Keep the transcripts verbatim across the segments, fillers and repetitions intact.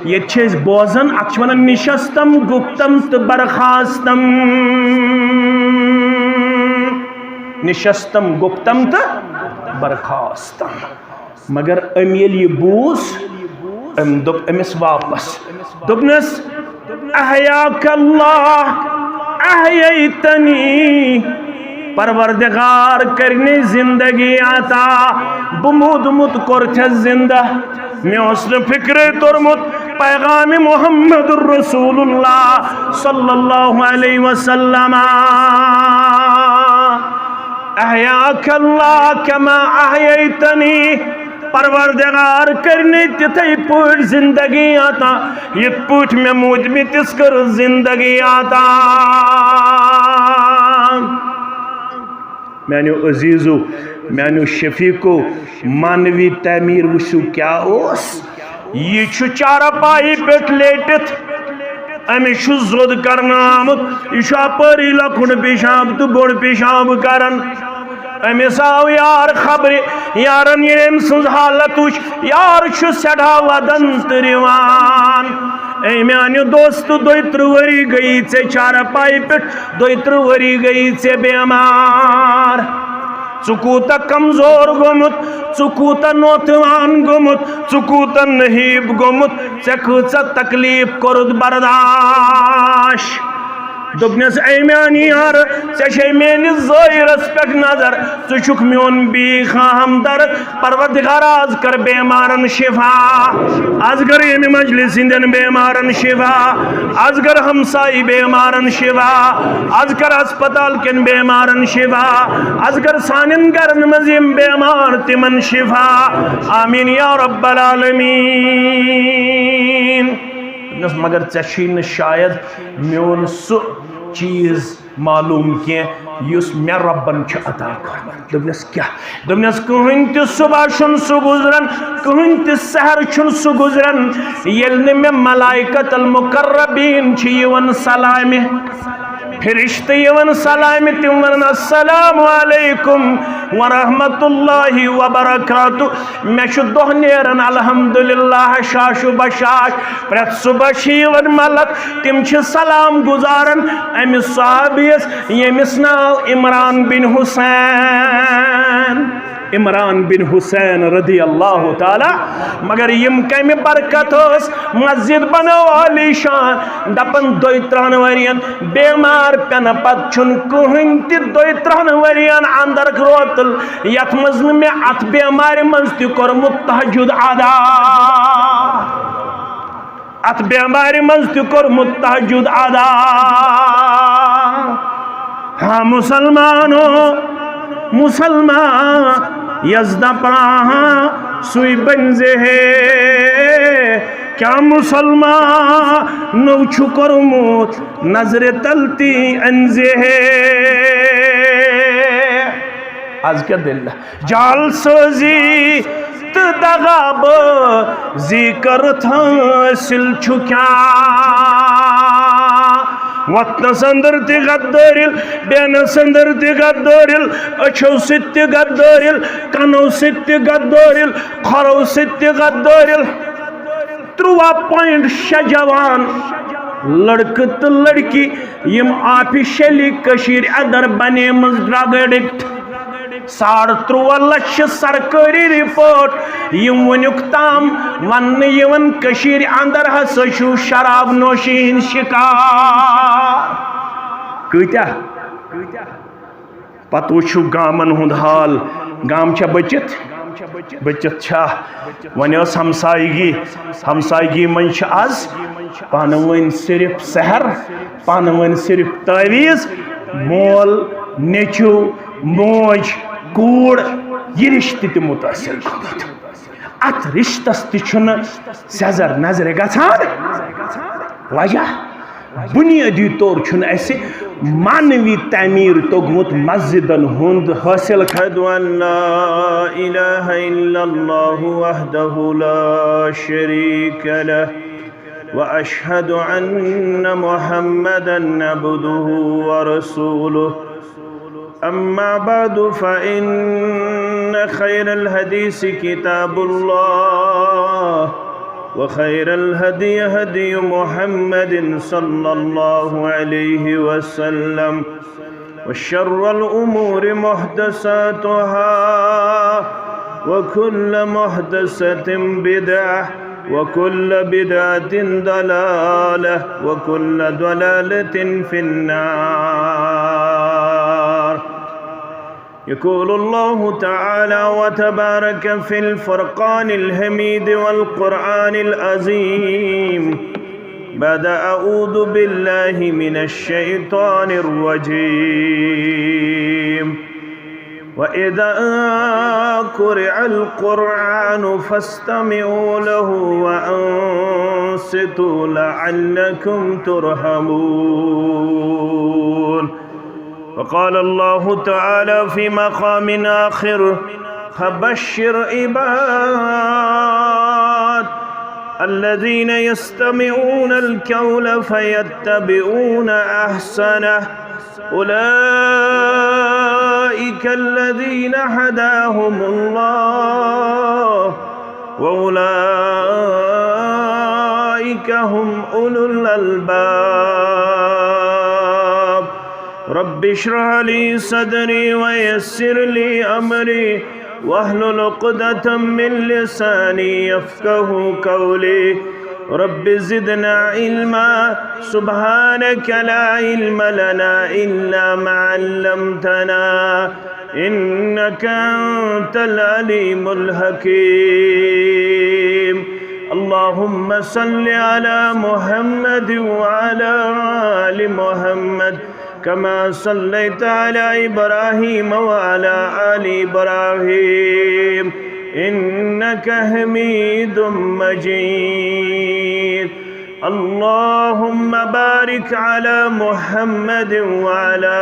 ییٚتہِ چھِ أسۍ بوزان، اَتھ چھِ وَنان نِشستم گُپتم تہٕ برخاستم۔ نِشستم گُپتم تہٕ برخاستم۔ مگر أمۍ ییٚلہِ یہِ بوٗز، أمۍ دوٚپ أمِس واپس، دوٚپنَس، "احیاک اللہ، احییتنی"، پروردگار کٔرنی زندگی عطا، بہٕ موٗدمُت کوٚرتھس زندہ۔ مےٚ اوس نہٕ فکرے توٚرمُت پیغام محمد رسول اللہ صلی اللہ علیہ وسلم۔ احیاک اللہ کما احییتنی، پروردگار کٔرنی تِتھے پٲٹھۍ زندگی عطا، یِتھ پٲٹھۍ مےٚ موٗدمٕتِس کٔر زندگی عطا۔ میانیو عزیزو، میانیو شفیقو، معنوی تعمیر وٕچھِو کیٛاہ اوس۔ یہِ چھُ چارپایی پٮ۪ٹھ لیٹِتھ، أمِس چھُ زوٚد کرنہٕ آمُت، یہِ چھُ اپٲری لۄکُٹ پیشاب تہٕ بوٚڑ پیشاب کران۔ أمِس آو یار خبرِ، یارن ییٚلہِ أمۍ سٕنٛز حالت وٕچھ، یار چھُ سٮ۪ٹھاہ وَدان تہٕ رِوان۔ اے میانہِ دوست، دۄیہِ ترٕٛہ ؤری گٔیی ژےٚ چارپایی پٮ۪ٹھ، دۄیہِ ترٕٛہ ؤری گٔیی ژےٚ بیمار۔ ژٕ کوٗتاہ کمزور گوٚمُت، ژٕ کوٗتاہ نوتوان گوٚمُت، ژٕ کوٗتاہ نحیب گوٚمُت، ژےٚ کۭژاہ تکلیف کوٚرُتھ برداش۔ دوٚپنس، اے میانہِ یار، ژےٚ چھے میٲنِس ظٲہرس پٮ۪ٹھ نظر، ژٕ چھُکھ میون بیٖخ ہمدرد۔ پروردگار، از کر بیمارن شفا، از کر ییٚمہِ مجلس ہٕنٛدٮ۪ن بیمارن شفا، از کر ہمسایہِ بیمارن شفا، از کر ہسپتال کٮ۪ن بیمارن شفا، از کر سانٮ۪ن گرن منٛز یِم بیمار تِمن شفا۔ آمین یا رب العالمین۔ دوٚپنس، مگر ژےٚ چھُے نہٕ شاید میون سُہ چیٖز معلوم کینٛہہ یُس مےٚ رۄبن چھُ عطا کوٚرمُت۔ دوٚپنس، کیٛاہ؟ دوٚپنس، کٕہٕنۍ تہِ صبح چھُنہٕ سُہ گُزران، کٕہٕنۍ تہِ سحر چھُنہٕ سُہ گُزران، ییٚلہِ نہٕ مےٚ ملائکۃ المقربین چھِ یِوان سلامہِ۔ فرشتہٕ یِوان سلامہِ، تِم ونان، السلام علیکم ورحمۃ اللہ وبرکاتہ۔ مےٚ چھُ دۄہ نیران الحمدللہ شاش و بشاش۔ پرٛٮ۪تھ صبح چھِ یِوان ملک، تِم چھِ سلام گُزاران أمِس صحابیَس، ییٚمِس ناو عمران بن حسین۔ عمران بن حسین رضی اللہ تعالیٰ۔ مگر یِم کمہِ برکت ٲس، مسجد بنٲو عالی شان۔ دپان، دۄیہِ ترٕٛہن ؤرین بیمار پٮ۪نہٕ پتہٕ چھُنہٕ کٕہٕنۍ تہِ دۄیہِ ترٕٛہن ؤرین اندر روتل یتھ منٛز نہٕ مےٚ اتھ بیمارِ منٛز تہِ کوٚرمُت تہجد ادا۔ اتھ بیمارِ منٛز تہِ کوٚرمُت تہجد ادا۔ ہاں مسلمانو، مسلمان یس دپان سُے بنزِ ہے۔ کیا مسلمانو چھُ کوٚرمُت نظرِ تل تی انزِ ہے؟ از کیا دل؟ جعل سازی تہٕ دغا بازی کٔرٕتھ حٲصِل چھُ کیٛاہ؟ وطنس اندر تہِ غدٲرِل، بیٚنس اندر تہِ غدٲرِل، أچھو سۭتۍ تہِ غدٲرِل، کنو سۭتۍ تہِ غدٲرِل، کھۄرو سۭتۍ تہِ غدٲرِل۔ ترُٛواہ پوینٹ شےٚ جوان لڑکہٕ تہٕ لڑکی، یِم آفیشلی کٔشیٖرِ اندر بنے مٕژ ڈرگ ایڈکٹ۔ ساڑ ترُٛواہ لچھ چھِ سرکٲری رپورٹ، یِم وُنیُک تام وننہٕ یِوان کٔشیٖرِ اندر ہسا چھُ شراب نوشی ہٕنٛدۍ شکار۔ کۭتیاہ؟ پتہٕ وٕچھِو گامن ہُنٛد حال۔ گام چھا بٔچِتھ؟ بٔچِتھ چھا؟ وۄنۍ ٲس ہمسایگی، ہمسایگی منٛز چھِ از پانہٕ ؤنۍ صرف سحر، پانہٕ ؤنۍ صرف تعویذ، مول، نیٚچو، موج، کوٗر، یہِ رشتہٕ تہِ مُتٲثر گوٚمُت۔ اتھ رشتس تہِ چھُنہٕ سیٚزر نظرِ گژھان۔ وجہ؟ بنیٲدی طور چھُنہٕ اَسہِ معنوی تعمیٖر توٚگمُت مسجدن ہُنٛد حٲصِل۔ أشهد أن لا إله إلا الله وحده لا شريك له، وأشهد أن محمدا عبده ورسوله۔ أما بعد، فإن خير الحديث كتاب الله، وخير الهدي هدي محمد صلى الله عليه وسلم، وشر الأمور محدثاتها، وكل محدثة بدعة، وكل بدعة ضلالة، وكل ضلالة في النار. يقول الله تعالى وتبارك في الفرقان الحميد والقرآن العظيم بعد أعوذ بالله من الشيطان الرجيم: وإذا قرئ القرآن فاستمعوا له وأنصتوا لعلكم ترحمون. وقال الله تعالى في مقام آخر: فبشر عباد الذين يستمعون القول فيتبعون أحسنه، أولئك الذين هداهم الله وأولئك هم أولو الألباب. رب اشرح لي صدري ويسر لي أمري واحلل عقدة من لساني يفقه قولي. رب زدنا علما. سبحانك لا علم لنا إلا ما علمتنا إنك أنت العليم الحكيم. اللهم صل على محمد وعلى آل محمد كما صليت على إبراهيم وعلى آل إبراهيم إنك حميد مجيد. اللهم بارك على محمد وعلى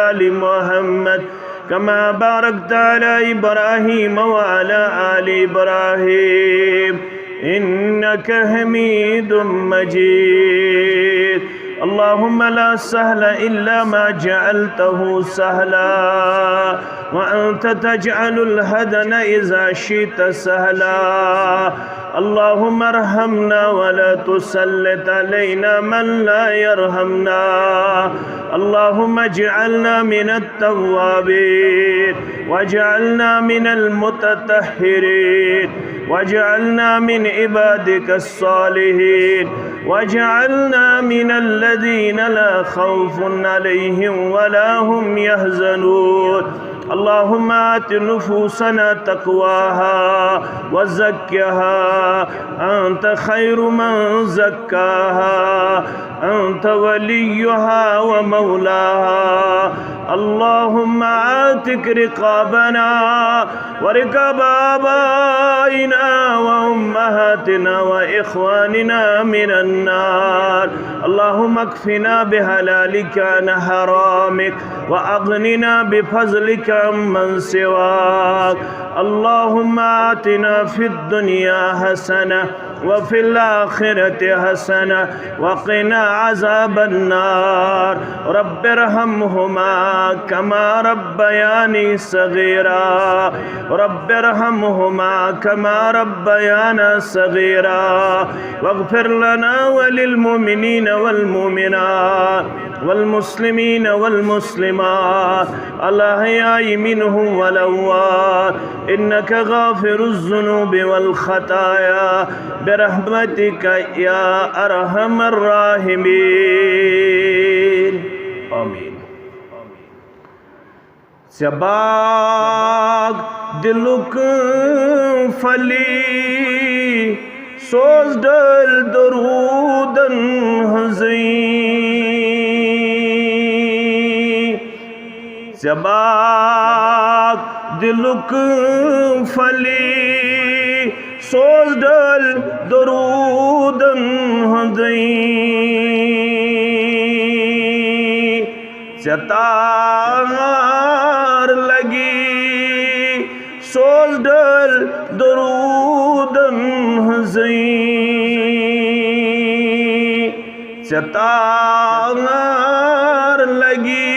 آل محمد كما باركت على إبراهيم وعلى آل إبراهيم إنك حميد مجيد. اللهم لا سهل إلا ما جعلته سهلا وأنت تجعل الحزن إذا شئت سهلا. اللهم ارحمنا ولا تسلط علينا من لا يرحمنا. اللهم اجعلنا من التوابين واجعلنا من المتطهرين واجعلنا من عبادك الصالحين واجعلنا من الذين لا خوف عليهم ولا هم يحزنون. اللهم آت نفوسنا تقواها وزكها أنت خير من زكاها أنت وليها ومولاها. اللهم أعتق رقابنا ورقاب آبائنا وأمهاتنا وإخواننا من النار. اللهم اكفنا بحلالك عن حرامك وأغننا بفضلك عمن سواك. اللهم آتنا في الدنيا حسنة وفي الآخرة حسنة وقنا عذاب النار. رب ارحمهما كما ربياني صغيرا. رب ارحمهما كما ربيانا صغيرا. واغفر لنا وللمؤمنين والمؤمنات والمسلمين والمسلمات الأحياء منهم والأموات إنك غافر الذنوب والخطايا برحمتك يا أرحم الراحمين. آمين. ژےٚ باغ دِلُک پھلی سوز ڈٲلۍ دروٗدن ہٕنٛزٕے۔ ژےٚ باغ دِلُک پھلی سوز ڈٲلۍ دروٗدن ہٕنٛزٕے۔ ژےٚ تار لگی سوز ڈٲلۍ دروٗدن ہٕنٛزٕے۔ ژےٚ تار لگی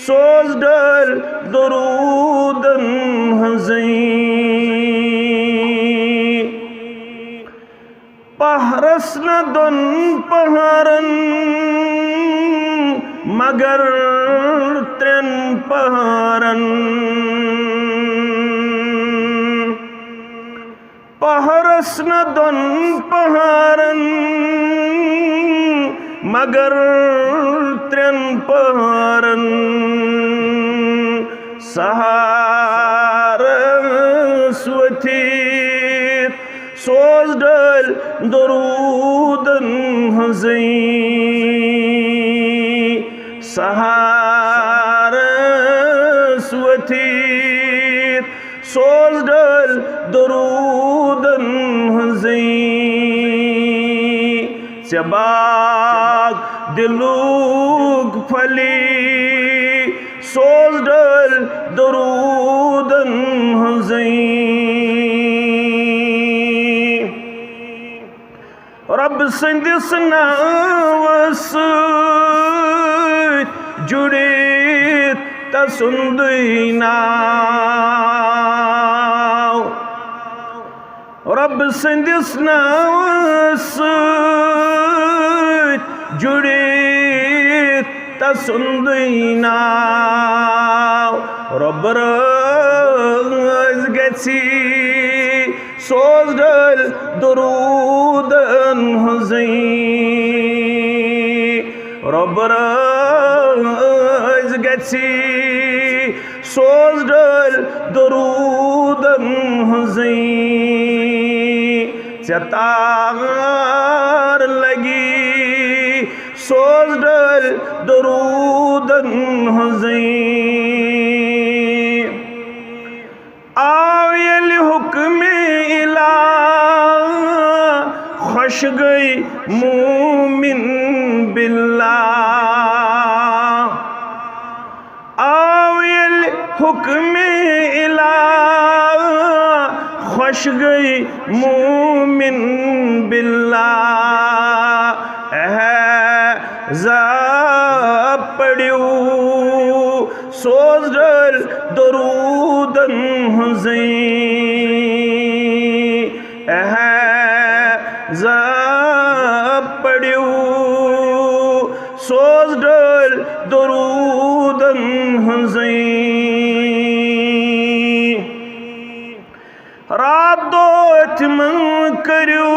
سوز ڈٲلۍ دروٗدن ہٕنٛزٕے۔ پہرس نہ دۄن پہرن، مگر ترٛٮ۪ن پہرن۔ پہرس نہ دۄن پہرن، مگر ترٛٮ۪ن پہرن۔ سحرس ؤتھِتھ سوز ڈٲلۍ دروٗدن ہٕنٛزٕے۔ سحرس ؤتھِتھ سوز ڈٲلۍ دروٗدن ہٕنٛزٕے۔ ژےٚ باغ دِلُک پھلی سوز ڈٲلۍ دروٗدن ہٕنٛزٕے۔ رۄب سٕنٛدِس ناوس سۭتۍ جُڑِتھ تسُنٛدُے ناو۔ رۄب سٕنٛدِس ناوس سۭتۍ جُڑِتھ تسُنٛدُے ناو۔ رۄب رٲضۍ گژھِ سوز ڈٲلۍ دروٗدن ہٕنٛزٕے۔ رۄب رٲضۍ گژھِ سوز ڈٲلۍ دروٗدن ہٕنٛزٕے۔ ژےٚ تار لگی سوز ڈٲلۍ دروٗدن ہٕنٛزٕے۔ آو ییٚلہِ حُکمِ الٰہ خۄش گٔے مومِن باللہ۔ آو ییٚلہِ حُکمِ الٰہ خۄش گٔے مومِن باللہ۔ احزاب پٔرِو سوز ڈٲلۍ دروٗدن ہٕنٛزٕے۔ احزاب پٔرِو سوز ڈٲلۍ دروٗدن ہٕنٛزٕے۔ راتھ دۄہ أتھۍ منٛز کٔرِو،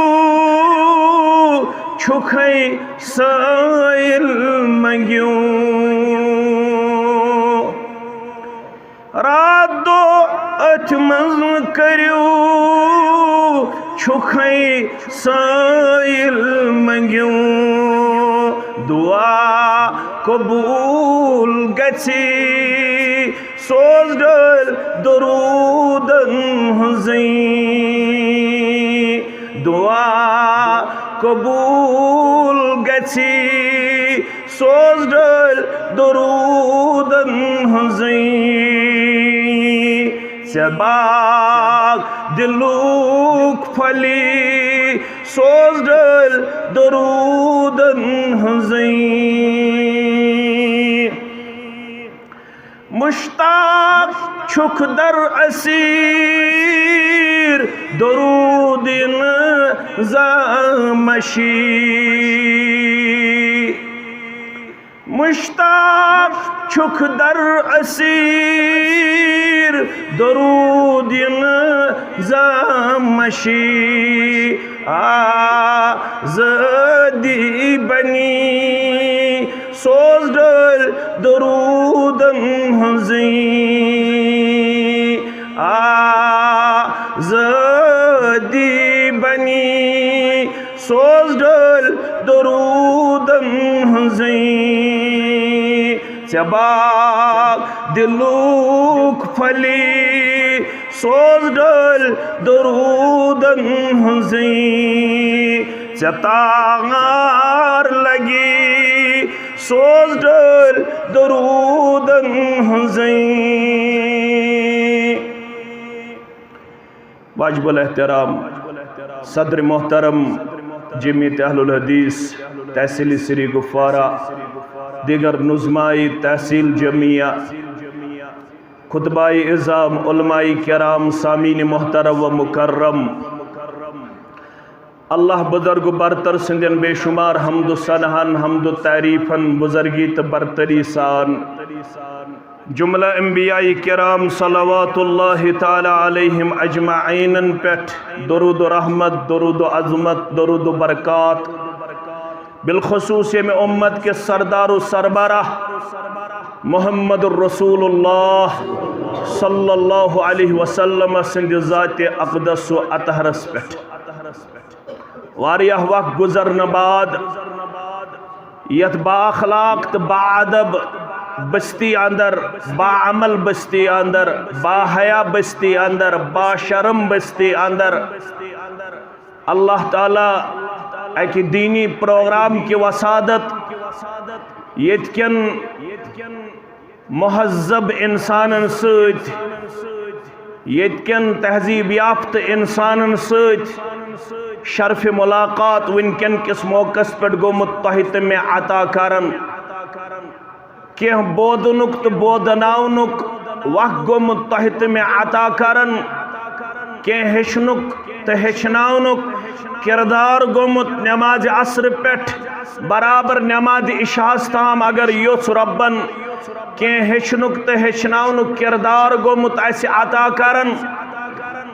چھُکھَے سٲیِل منٛگِو۔ راتھ دۄہ أتھۍ منٛز کٔرِو، چھُکھَے سٲیِل منٛگِو۔ دُعا قبوٗل گژھِ سوز ڈٲلۍ دروٗدن ہٕنٛزٕے۔ دُعا قبوٗل گژھِ سوز ڈٲلۍ دروٗدن ہٕنٛزٕے۔ ژےٚ باغ دِلُک پھلی سوز ڈٲلۍ دروٗدن ہٕنٛزٕے۔ مشتاق چھُکھ در اسیر درود نظامشی۔ مشتاق چھُکھ در اسیر درود نظامشی۔ آزادی بنی سوز ڈٲلۍ دروٗدن ہٕنٛزٕے۔ آزادی بنی سوز ڈٲلۍ دروٗدن ہٕنٛزٕے۔ ژےٚ باغ دِلُک پھلی سوز ڈٲلۍ دروٗدن ہٕنٛزٕے۔ ژےٚ تار لگی سوز ڈٲلۍ دروٗدن ہٕنٛزٕے۔ واجب الاحترام صدر محترم جمعیت اہل الحدیث تحصیل سری گفوارہ، دیگر نظمائی تحصیل جمعیہ، خطبائی عظام، علمائی کرام، سامعین محترم و مکرم، اللہ بزرگ و برتر سندین بے شمار حمد و ثناہن، حمد و تعریفن، بزرگی تہٕ برتری سان۔ جملہ انبیاء کرام صلوات اللہ تعالی علیہم اجمعینن پٮ۪ٹھ درود و رحمت، درود و عظمت، درود و برکات، بالخصوص ییٚمہِ امت کِس سردار و سربراہ محمد رسول اللہ صلی اللہ علیہ وسلم سٕنٛدِ ذاتِ اقدس و اطہرس پٮ۪ٹھ۔ واریاہ وقت گزرنہٕ بعد یتھ با اخلاق تہٕ با ادب بستی اندر، با عمل بستی اندر، با حیا بستی اندر، با شرم بستی اندر اللہ تعالیٰ اکہِ دینی پروگرام کہِ وسادت ییٚتہِ کٮ۪ن مہذب انسانن سۭتۍ، ییٚتہِ کٮ۪ن تہذیب یافتہٕ انسانن سۭتۍ شرف ملاقات وٕنکٮ۪ن کِس موقعس پٮ۪ٹھ گوٚمُت تۄہہِ تہٕ مےٚ عطا کرن۔ کینٛہہ بوزنُک تہٕ بوزناونُک وق گوٚمُت تۄہہِ تہٕ مےٚ عطا کرن۔ کینٛہہ ہیٚچھنُک تہٕ ہیٚچھناونُک کردار گوٚمُت نمازِ عصرٕ پٮ۪ٹھ برابر نمازِ عشاہس تام، اگر یوٚژھ رۄبن کینٛہہ ہیٚچھنُک تہٕ ہیٚچھناونُک کردار گوٚمُت اسہِ عطا کرن۔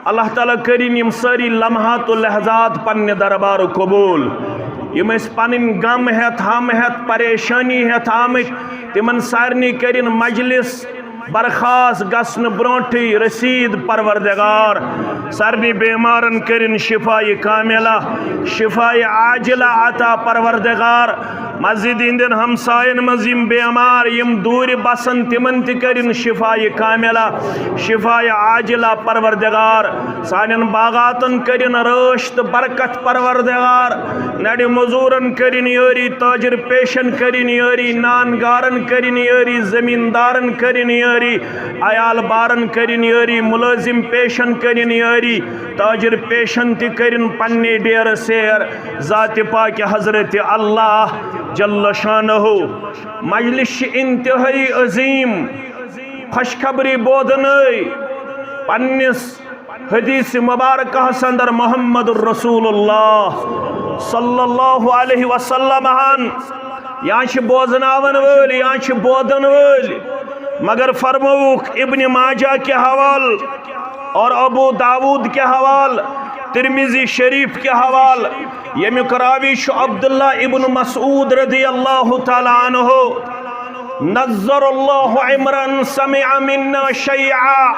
اللہ تعالیٰ کٔرِن یِم سٲری لمحات و لحظات پننہِ دربار قبول۔ یِم أسۍ پنٕنۍ غم ہٮ۪تھ، ہم ہٮ۪تھ، پریشٲنی ہٮ۪تھ آمٕتۍ، تِمن سارنٕے کٔرِن مجلس برخاست گژھنہٕ برونٹھٕے رسید پروردگار۔ سارنٕے بیمارن کٔرِن شفایہِ کاملہ، شفایہِ عاجلہ عطا پروردگار۔ مسجد ہٕنٛدٮ۪ن ہمساین منٛز یِم بیمار، یِم دوٗرِ بسن، تِمن تہِ کٔرِن شفایہِ کاملہ، شفایہِ عاجلہ پروردگار۔ سانٮ۪ن باغاتن کٔرِن رٲچھ تہٕ برکت پروردگار۔ نڑِ مزورن کٔرِن یٲری، تاجر پیشن کٔرِن یٲری، نان گارن کٔرِن یٲری، زمیندارن کٔرِن یٲری، عیال بارن کٔرِن یٲری، ملٲزم پیشن کٔرِن یٲری، تاجر پیشن تہِ کٔرِن پننہِ ڈیرٕ سیر۔ ذاتِ پاکِ حضرت اللہ جل شانہ۔ مجلس چھِ انتہائی عظیم، خوشخبری بوزنٲے پننِس حدیث مبارکہس اندر محمد رسول اللہ صلی اللہ علیہ وسلم ہن یا چھِ بوزناون وٲلۍ یا چھِ بوزن وٲلۍ، مگر فرمووُکھ ابن ماجہ کہِ حوالہٕ اور ابو داود کہِ حوالہٕ، ترمذی شریف کہِ حوالہٕ، ییٚمیُک راوی چھُ عبداللہ ابن مسعود رضی اللہ تعالیٰ عنہ، نظر اللہ امرا سمع منا شیئا۔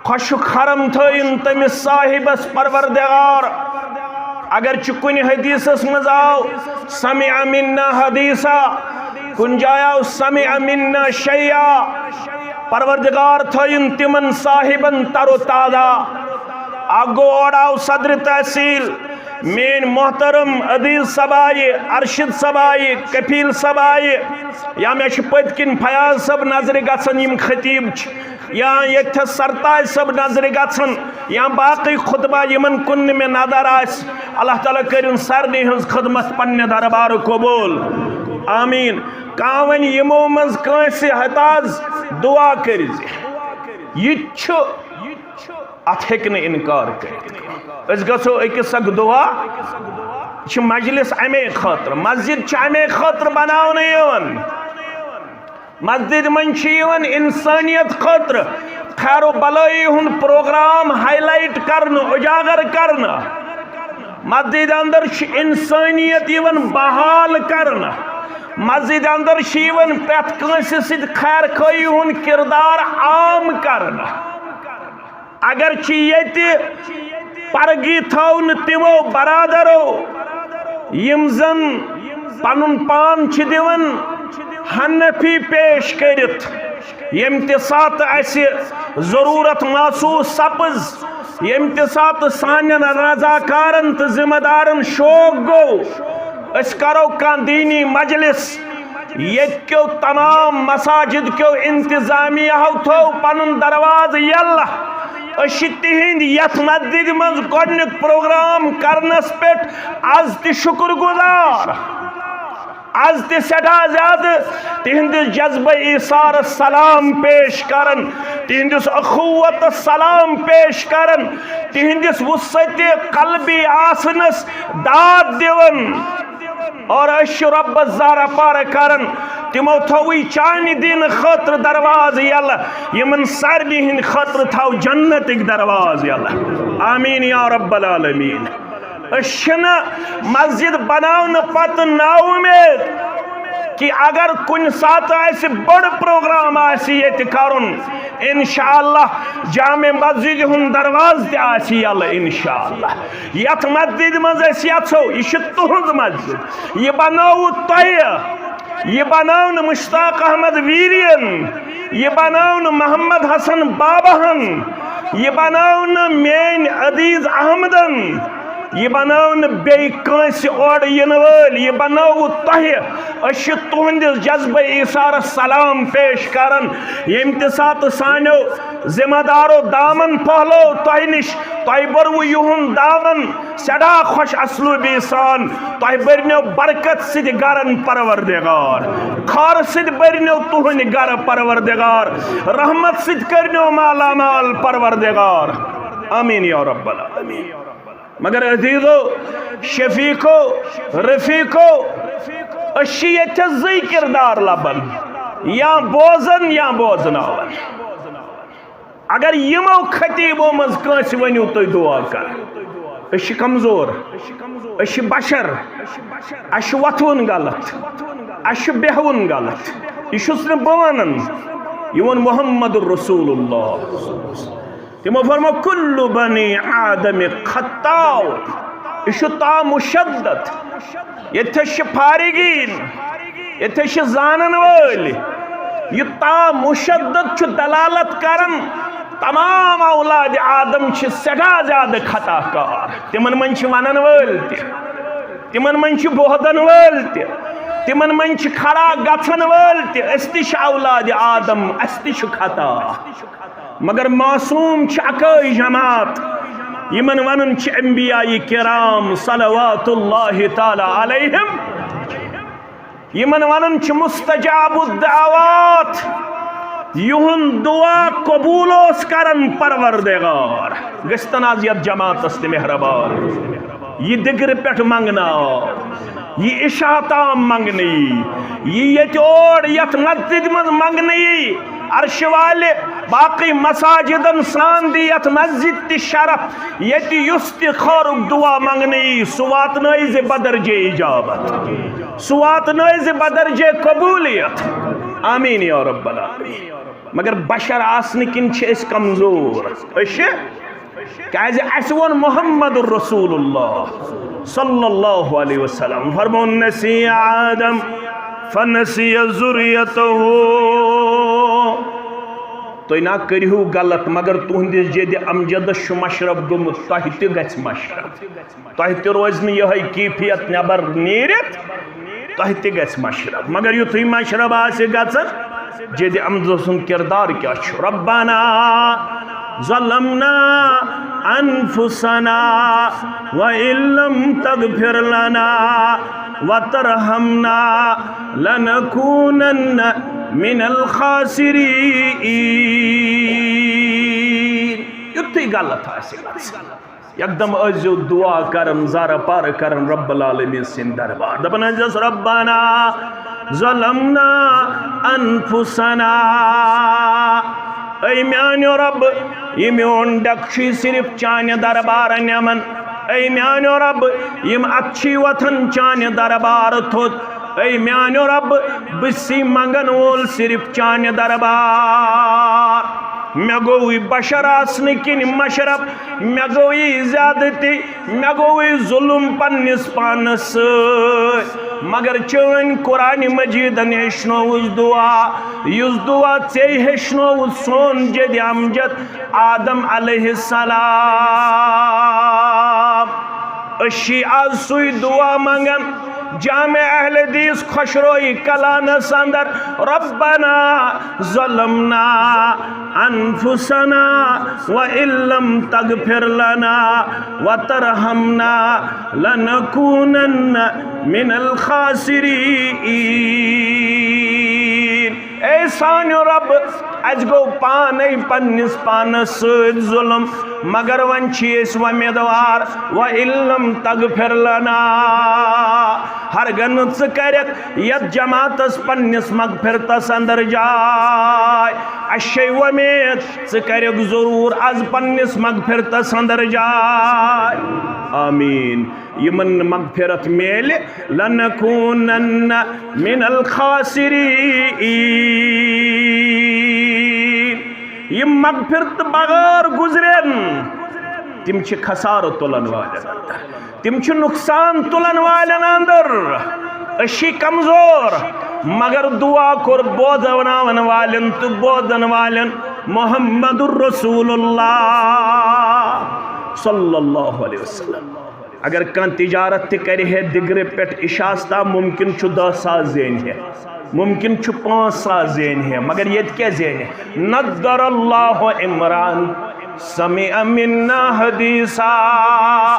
خۄشک حرم تھٲیِن تٔمِس صاحبس پروردگار۔ اگر چھُ کُنہِ حدیثس منٛز آو سمع منا حدیثا، کُنہِ جایہِ آو سمع منا شیئا، پروردگار تھٲیِن تِمن صاحبن تر و تازہ۔ اکھ گوٚو اورٕ آو صدر تحصیل، میٲنۍ محترم عزیز صبایہِ، ارشد صبایہِ، کفیل صبایہِ، یا مےٚ چھِ پٔتۍ کِنۍ فیاض صٲب نظرِ گژھان، یِم خطیب چھِ، یا ییٚتہِ تھس سرتاج صٲب نظرِ گژھن، یا باقٕے خطبہ یِمن کُن نہٕ مےٚ نظر آسہِ، اللہ تعالیٰ کٔرِن سارنٕے ہٕنٛز خدمت پننہِ دربارٕ قبول۔ آمین۔ کانٛہہ وَنہِ یِمو منٛز کٲنٛسہِ ہتاز دعا کٔرۍ زِ، یہِ تہِ چھُ، اتھ ہیٚکہِ نہٕ انکار کٔرِتھ۔ أسۍ گژھو أکِس اکھ دعا، یہِ چھِ مجلس امے خٲطرٕ، مسجد چھِ امے خٲطرٕ بناونہٕ یِوان۔ مسجد منٛز چھِ یِوان انسانیت خٲطرٕ خیر و بلٲیی ہُنٛد پروگرام ہائی لائٹ کرنہٕ، اجاگر کرنہٕ۔ مسجد اندر چھِ انسانیت یِوان بحال کرنہٕ۔ مسجد اندر چھِ یِوان پرٛٮ۪تھ کٲنٛسہِ سۭتۍ خیر خٲہی ہُنٛد کردار عام کرنہٕ۔ اگر چھِ ییٚتہِ پرگی تھاونہٕ تِمو برادرو، یِم زن پنُن پان چھِ دِوان حنفی پیش کٔرِتھ، ییٚمہِ تہِ ساتہٕ اسہِ ضروٗرت محسوٗس سپٕز، ییٚمہِ تہِ ساتہٕ سانٮ۪ن رضاکارن تہٕ ذمہٕ دارن شوق گوٚو، أسۍ کرو کانٛہہ دینی مجلس، ییٚتہِ کیو تمام مساجد کیو انتظامیہ ہو تھوو پنُن دروازٕ یلہٕ۔ أسۍ چھِ تِہنٛدۍ یتھ مسجدِ منٛز گۄڈنیُک پروگرام کرنس پٮ۪ٹھ از تہِ شکر گزار۔ از تہِ سٮ۪ٹھاہ زیادٕ تِہنٛدِس جذبہٕ ایثارس سلام پیش کران، تِہنٛدِس اخوتس سلام پیش کران، تِہنٛدِس وسعت قلبی آسنس داد دِوان۔ اور أسۍ چھِ رۄبس زارٕ پارٕ کران، تِمو تھووٕے چانہِ دین خٲطرٕ دروازٕ یلہٕ، یِمن سارنٕے ہٕنٛدِ خٲطرٕ تھاو جنتٕکۍ دروازٕ یلہٕ۔ آمین یا رب العالمین۔ أسۍ چھِنہٕ مسجد بناونہٕ پتہٕ نااُمید کہِ اگر کُنہِ ساتہٕ اَسہِ بٔڑ پروگرام آسہِ ییٚتہِ کرُن، انشاءاللہ جامع مسجد ہُنٛد دروازٕ تہِ آسہِ یلہٕ انشاءاللہ۔ یتھ مسجد منٛز أسۍ یژھو، یہِ چھِ تُہنٛز مسجد، یہِ بنٲوٕو تۄہہِ، یہِ بنٲو نہٕ مشتاق احمد ویرین، یہِ بنٲو نہٕ محمد حسن باباہن، یہِ بنٲو نہٕ میٲنۍ عزیز احمدن، یہِ بنٲو نہٕ بیٚیہِ کٲنٛسہِ اورٕ یِنہٕ وٲلۍ، یہِ بنٲوٕو تۄہہِ۔ أسۍ چھِ تُہنٛدِس جذبہٕ ایثارس سلام پیش کران، ییٚمہِ تہِ ساتہٕ سانیو ذمہ دارو دامن پھٔہلوو تۄہہِ نِش، تۄہہِ بوٚروٕ یِہُنٛد دامن سٮ۪ٹھاہ خۄش اسلوٗبی سان، تۄہہِ بٔرنیو برکت سۭتۍ گرن پروردگار، خٲرٕ سۭتۍ بٔرنیو تُہنٛدۍ گرٕ پروردگار، رحمت سۭتۍ کٔرنیو مالا مال پروردگار۔ آمین یا رب العالمین۔ مگر عزیزو، شفیقو، رفیقو، أسۍ چھِ ییٚتہِ زٕے کردار لبان، یا بوزان یا بوزناوان۔ اگر یِمو خطیبو منٛز کٲنٛسہِ ؤنِو تُہۍ دُعا کر، أسۍ چھِ کمزور، أسۍ چھِ بشر، اَسہِ چھُ وۄتھوُن غلط، اَسہِ چھُ بیٚہوُن غلط، یہِ چھُس نہٕ بہٕ وَنان، یہِ ووٚن محمد رسول اللہ۔ تِمو فرمو، "کل بنی آدم خطاء"، یہِ چھُ تا مشدد، ییٚتہِ چھِ فارغین، ییٚتہِ چھِ زانن وٲلۍ۔ یہِ تا مشدد چھُ دلالت کران، تمام اولاد آدم چھِ سٮ۪ٹھاہ زیادٕ خطا کار۔ تِمن منٛز چھِ ونن وٲلۍ تہِ، تِمن منٛز چھِ بوہدن وٲلۍ تہِ، تِمن منٛز چھِ کھڑا گژھن وٲلۍ تہِ۔ أسۍ تہِ چھِ اولاد آدم، اَسہِ تہِ چھُ خطا۔ مگر معصوم چھِ اکٲے جماعت، یِمن ونان چھِ انبیاء کرام صلوات اللہ تعالی علیہم، یِمن ونان چھِ مستجاب الدعوات، یِہُنٛد دعا قبول اوس کران پروردگار۔ گٔژھتن از یتھ جماعتس تہِ مہربان۔ یہِ دِگرٕ پٮ۪ٹھ منٛگنہٕ آو، یہِ عشاء تام منٛگنہٕ یی، یہِ ییٚتہِ اور یتھ مسجد منٛز منٛگنہٕ یی، عرشہِ والہِ باقٕے مساجدن سان دِ یتھ مسجد تہِ شرف، ییٚتہِ یُس تہِ خٲرُک دعا منٛگنہٕ یی، سُہ واتنٲیزِ بدرجے اجابت، سُہ واتنٲیزِ بدرجے قبولیت۔ آمین یا رب العالمین۔ مگر بشر آسنہٕ کِنۍ چھِ أسۍ کمزور۔ أسۍ چھِ کیازِ اَسہِ ووٚن محمد رسول اللہ صلی اللہ علیہ وسلم، فرمون، "نسی آدم فنسی ذریته"۔ تُہۍ نہ کٔرِو غلط، مگر تُہنٛدِس جدِ امجدس چھُ مشرب گوٚمُت، تۄہہِ تہِ گژھِ مشرب۔ تۄہہِ تہِ روزِ نہٕ یِہوٚے کیفیت نٮ۪بر نیٖرِتھ، تۄہہِ تہِ گژھِ مشرب۔ مگر یُتھُے مشرب آسہِ گژھان، جدِ امجد سُنٛد کردار کیٛاہ چھُ؟ ربنا ظلمنا انفسنا وان لم تغفر لنا وترحمنا لنکونن من الخاسرین۔ یُتھُے غلط آسہِ گژھان، یکدم ٲسۍزیو دعا کران، زارٕ پارٕ کران رب العالمین سٕنٛدِ دربار۔ دپان ٲسۍزیوس، "ربنا ظلمنا انفسنا"۔ اے میانیو رب، یہِ میون ڈٮ۪کہٕ چھُے صرف چانہِ دربارٕ نٮ۪من۔ اے میانیو رب، یِم اتھٕ چھِی وۄتھان چانہِ دربارٕ تھوٚد۔ اے میانیو رب، بہٕ چھُسٕے منگن وول صرف چانہِ دربار۔ مےٚ گوٚو یہِ بشر آسنہٕ کِنۍ مشرب، مےٚ گوٚو یہِ زیادتی، مےٚ گوٚو یہِ ظلم پننِس پانس سۭتۍ۔ مگر چٲنۍ قرآن مجیدن ہیٚچھنووُس دعا، یُس دعا ژےٚ ہیٚچھنووُتھ سون جدِ امجد آدم علیہ السلام۔ أسۍ چھِ آز سُے دعا منگان۔ جامع اہل حدیث خۄشروئی کلانس اندر، ربنا ظلمنا أنفسنا وإن لم تغفر لنا وترحمنا لنكونن من الخاسرين۔ اے سانیو رب، اسہِ گوٚو پانے پننِس پانس سۭتۍ ظلم، مگر وۄنۍ چھِ أسۍ وۄمیدوار، وَإِن لَّمْ تَغْفِرْ لَنَا، ہرگاہ نہٕ ژٕ کرکھ یتھ جماعتس پننِس مغفرتس اندر جاے۔ اسہِ چھے وۄمید ژٕ کرکھ ضرور از پننِس مغفرتس اندر جاے۔ آمین۔ یمن مغفرت میلہِ، لنکونن من الخاسرین۔ یم مغفرت بغیر گزرن، تم چھ خسارٕ تلن والٮ۪ن اندر، تم چھ نقصان تلن والٮ۪ن اندر۔ أسۍ چھ کمزور، مگر دعا کوٚر بوزناون والٮ۪ن تہٕ بوزن والٮ۪ن محمد رسول اللہ صلی اللہ علیہ وسلم۔ اگر کانٛہہ تجارت تہِ کرِ ہے دِگرِ پٮ۪ٹھ عشاہس تام، ممکن چھُ دَہ ساس زینہِ ہے، ممکن چھُ پانٛژھ ساس زینہِ ہے، مگر ییٚتہِ کیٛاہ زینہِ؟ نضر اللہ امرأن سمع منا حدیثا۔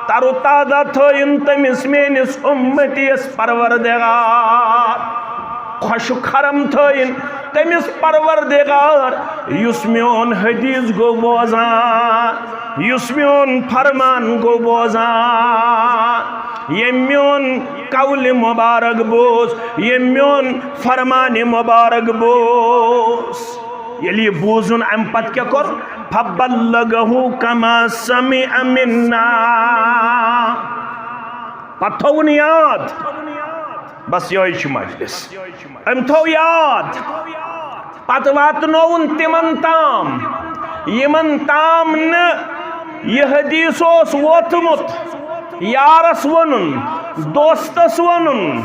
تر و تازہ تھٲیِن تٔمِس میٲنِس اُمتی یس پروردگار۔ خۄشک خرم تھٲیِن تٔمِس پروردگار، یُس میون حدیث گوٚو بوزان، یُس میون فرمان گوٚو بوزان، ییٚمۍ میون قول مبارک بوز، ییٚمۍ میون فرمان مبارک بوز۔ ییٚلہِ یہِ بوٗزُن، اَمہِ پتہٕ کیٛاہ کوٚر؟ فبلغہ کما سمع منا۔ پتہٕ تھوٚوُن یاد، بس یہے چھُ مجلس۔ أمۍ تھوٚو یاد، پتہٕ واتنووُن تِمن تام، یِمن تام نہٕ یہِ حدیث اوس ووتمُت۔ یارس ووٚنُن، دوستس ووٚنُن،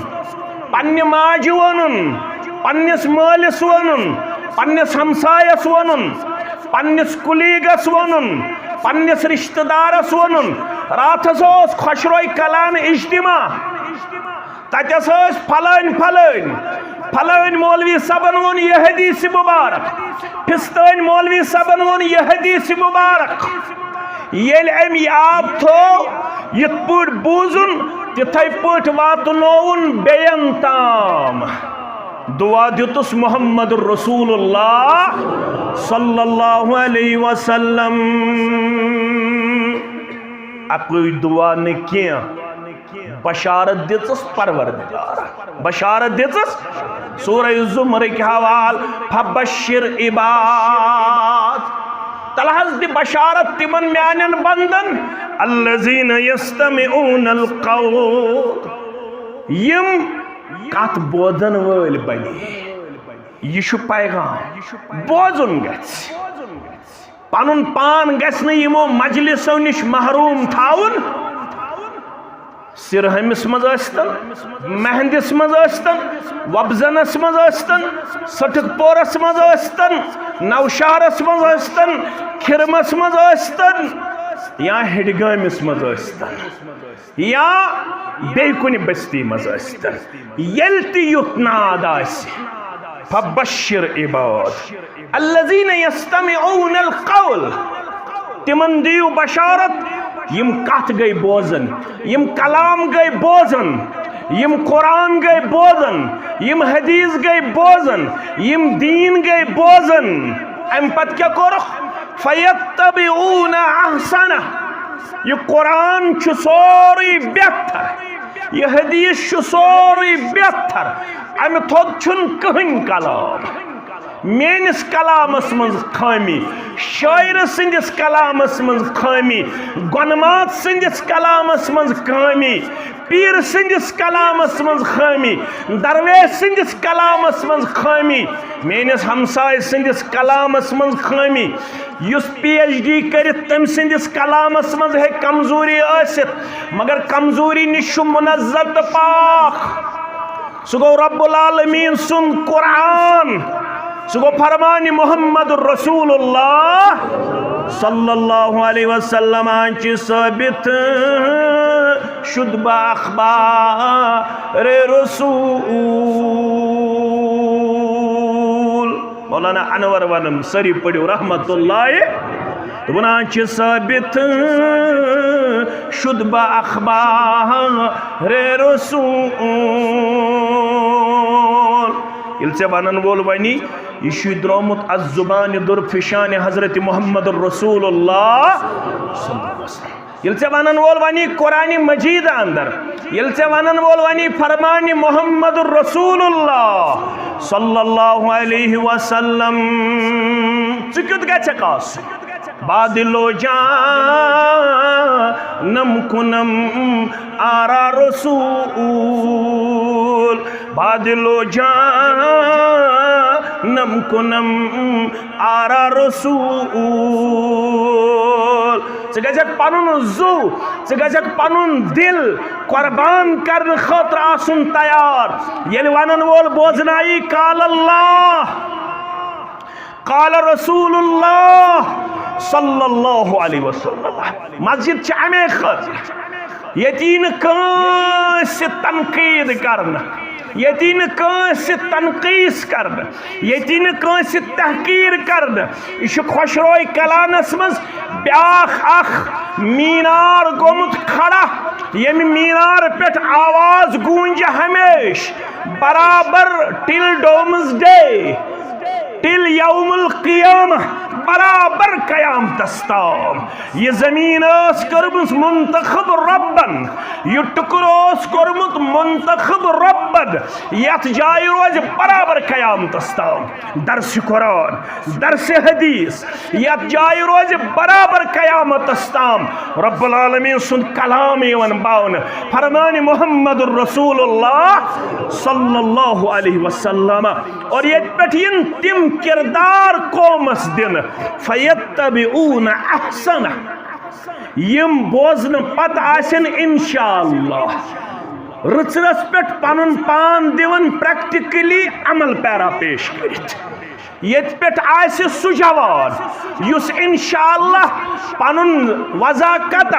پننہِ ماجہِ ووٚنُن، پننِس مٲلِس ووٚنُن، پننِس ہمسایس ووٚنُن، پننِس کُلیٖگس ووٚنُن، پننِس رشتہٕ دارس ووٚنُن۔ راتھس اوس خۄشروے کلان اجتماع، تتٮ۪س ٲسۍ پھلٲنۍ پھلٲنۍ، پھلٲنۍ مولوی صٲبن ووٚن یہِ حدیث مبارک، پھستٲنۍ مولوی صٲبن ووٚن یہِ حدیث مبارک۔ ییٚلہِ أمۍ یاد تھوو، یِتھ پٲٹھۍ بوٗزُن، تِتھے پٲٹھۍ واتنووُن بیٚین تام۔ دعا دیُتُس محمد رسول اللہ صلی اللہ علیہ وسلم۔ اکُے دعا نہٕ کینٛہہ، بشارت دِژٕس پروردگار، بشارت دِژٕس۔ سورہ زمرٕکۍ حوال، فبشر عباد، تلہٕ حظ دِ بشارت تِمن میانٮ۪ن بندن، الذین یستمعون القول، یِم کتھ بوزن وٲلۍ بنہِ۔ یہِ چھُ پیغام، بوزُن گژھِ۔ پنُن پان گژھِ نہٕ یِمو مجلسو نِش محروم تھاوُن۔ سرہمِس منٛز ٲسۍتن، مہندِس منٛز ٲسۍتن، وۄپزنس منٛز ٲسۍتن، سٹھک پورس منٛز ٲسۍتن، نوشہرس منٛز ٲسۍتن، کھِرمس منٛز ٲسۍتن، یا ہِڈگٲمِس منٛز ٲسۍتن، یا بیٚیہِ کُنہِ بستی منٛز ٲسۍتن، ییٚلہِ تہِ یُتھ ناد آسہِ، فبشر عباد الذین یستمعون القول، تِمن دِیِو بشارت یِم کتھ گٔے بوزن، یِم کلام گٔے بوزن، یِم قرآن گٔے بوزن، یِم حدیث گٔے بوزن، یِم دیٖن گٔے بوزن۔ امہِ پتہٕ کیٛاہ کوٚرُکھ؟ فیتبعون احسنہ۔ یہِ قرآن چھُ سورُے بہتر، یہِ حدیث چھُ سورُے بہتر، امہِ تھوٚد چھُنہٕ کٕہٕنۍ کلام۔ میٲنِس کلامس منٛز خٲمی، شٲعرٕ سٕنٛدِس کلامس منٛز خٲمی، گۄنمات سٕنٛدِس کلامس منٛز خٲمی، پیٖر سٕنٛدِس کلامس منٛز خٲمی، درویش سٕنٛدِس کلامس منٛز خٲمی، میٲنِس ہمسایہِ سٕنٛدِس کلامس منٛز خٲمی۔ یُس پی ایچ ڈی کٔرِتھ تٔمۍ سٕنٛدِس کلامس منٛز ہیٚکہِ کمزوری ٲسِتھ، مگر کمزوری نِش چھُ منزہ تہٕ پاک۔ سُہ گوٚو رب العالمین سُنٛد قرآن، سُہ گوٚو فرمان محمد رسول اللہ صلی اللہ علیہ وسلم چہِ ثٲبت شد بہ اخبار رسول۔ مولانا انور ونان، سٲری پٔرِو رحمت اللہ۔ ونان چھِ ثابت شد بہ اخبار رسول۔ ییٚلہِ ژےٚ ونان وول ونی، یہِ چھُے درٛامُت از زبانِ درفشانِ حضرت محمد رسول اللہ۔ ییٚلہِ ژےٚ ونان وول ونی قرآن مجید اندر، ییٚلہِ ژےٚ ونان وول ونی فرمان محمد رسول اللہ صلی اللہ علیہ وسلم، ژٕ کیُتھ گژھکھ آسُن؟ بادلو جانم کنم آرا رسول، بادلو جانم کنم آرا رسول۔ ژٕ گژھکھ پنُن زُو، ژٕ گژھکھ پنُن دل قربان کرنہٕ خٲطرٕ آسُن تیار۔ ییٚلہِ ونن وول بوزنایی قال اللہ، قال رسول اللہ صلی اللہ علیہ وسلم۔ مسجد چھِ امے خٲطرٕ، ییٚتہِ یی نہٕ کٲنٛسہِ تنقید کرنہٕ، ییٚتہِ یی نہٕ کٲنٛسہِ تنقیٖص کرنہٕ، ییٚتہِ یی نہٕ کٲنٛسہِ تحقیٖر کرنہٕ۔ یہِ چھُ خۄشروے کلانس منٛز بیٛاکھ اکھ مینار گوٚمُت کھڑا، ییٚمہِ مینار پٮ۪ٹھ آواز گوٗنجہِ ہمیشہٕ برابر till doomsday، till یوم القیامہ، برابر قیامتس تام۔ یہِ زمین ٲس کٔرمٕژ منتخب ربن، یہِ ٹُکرٕ اوس کوٚرمُت منتخب ربن، یتھ جایہِ روزِ برابر قیامتس تام درس قرآن، درس حدیث، یتھ جایہِ روزِ برابر قیامتس تام رب العالمین سُنٛد کلام یِوان باونہٕ، فرمان محمد رسول اللہ صلی اللہ علیہ وسلم۔ اور ییٚتہِ پٮ۪ٹھ یِن تِم کردار قومس دِنہٕ، فیتبعون احسنہ، یِم بوزنہٕ پتہٕ آسن انشاءاللہ رٕژرس پٮ۪ٹھ پنُن پان دِوان practically عمل پیرا پیش کٔرِتھ۔ ییٚتہِ پٮ۪ٹھ آسہِ سُہ جوان یُس انشاءاللہ پنُن وضاحت،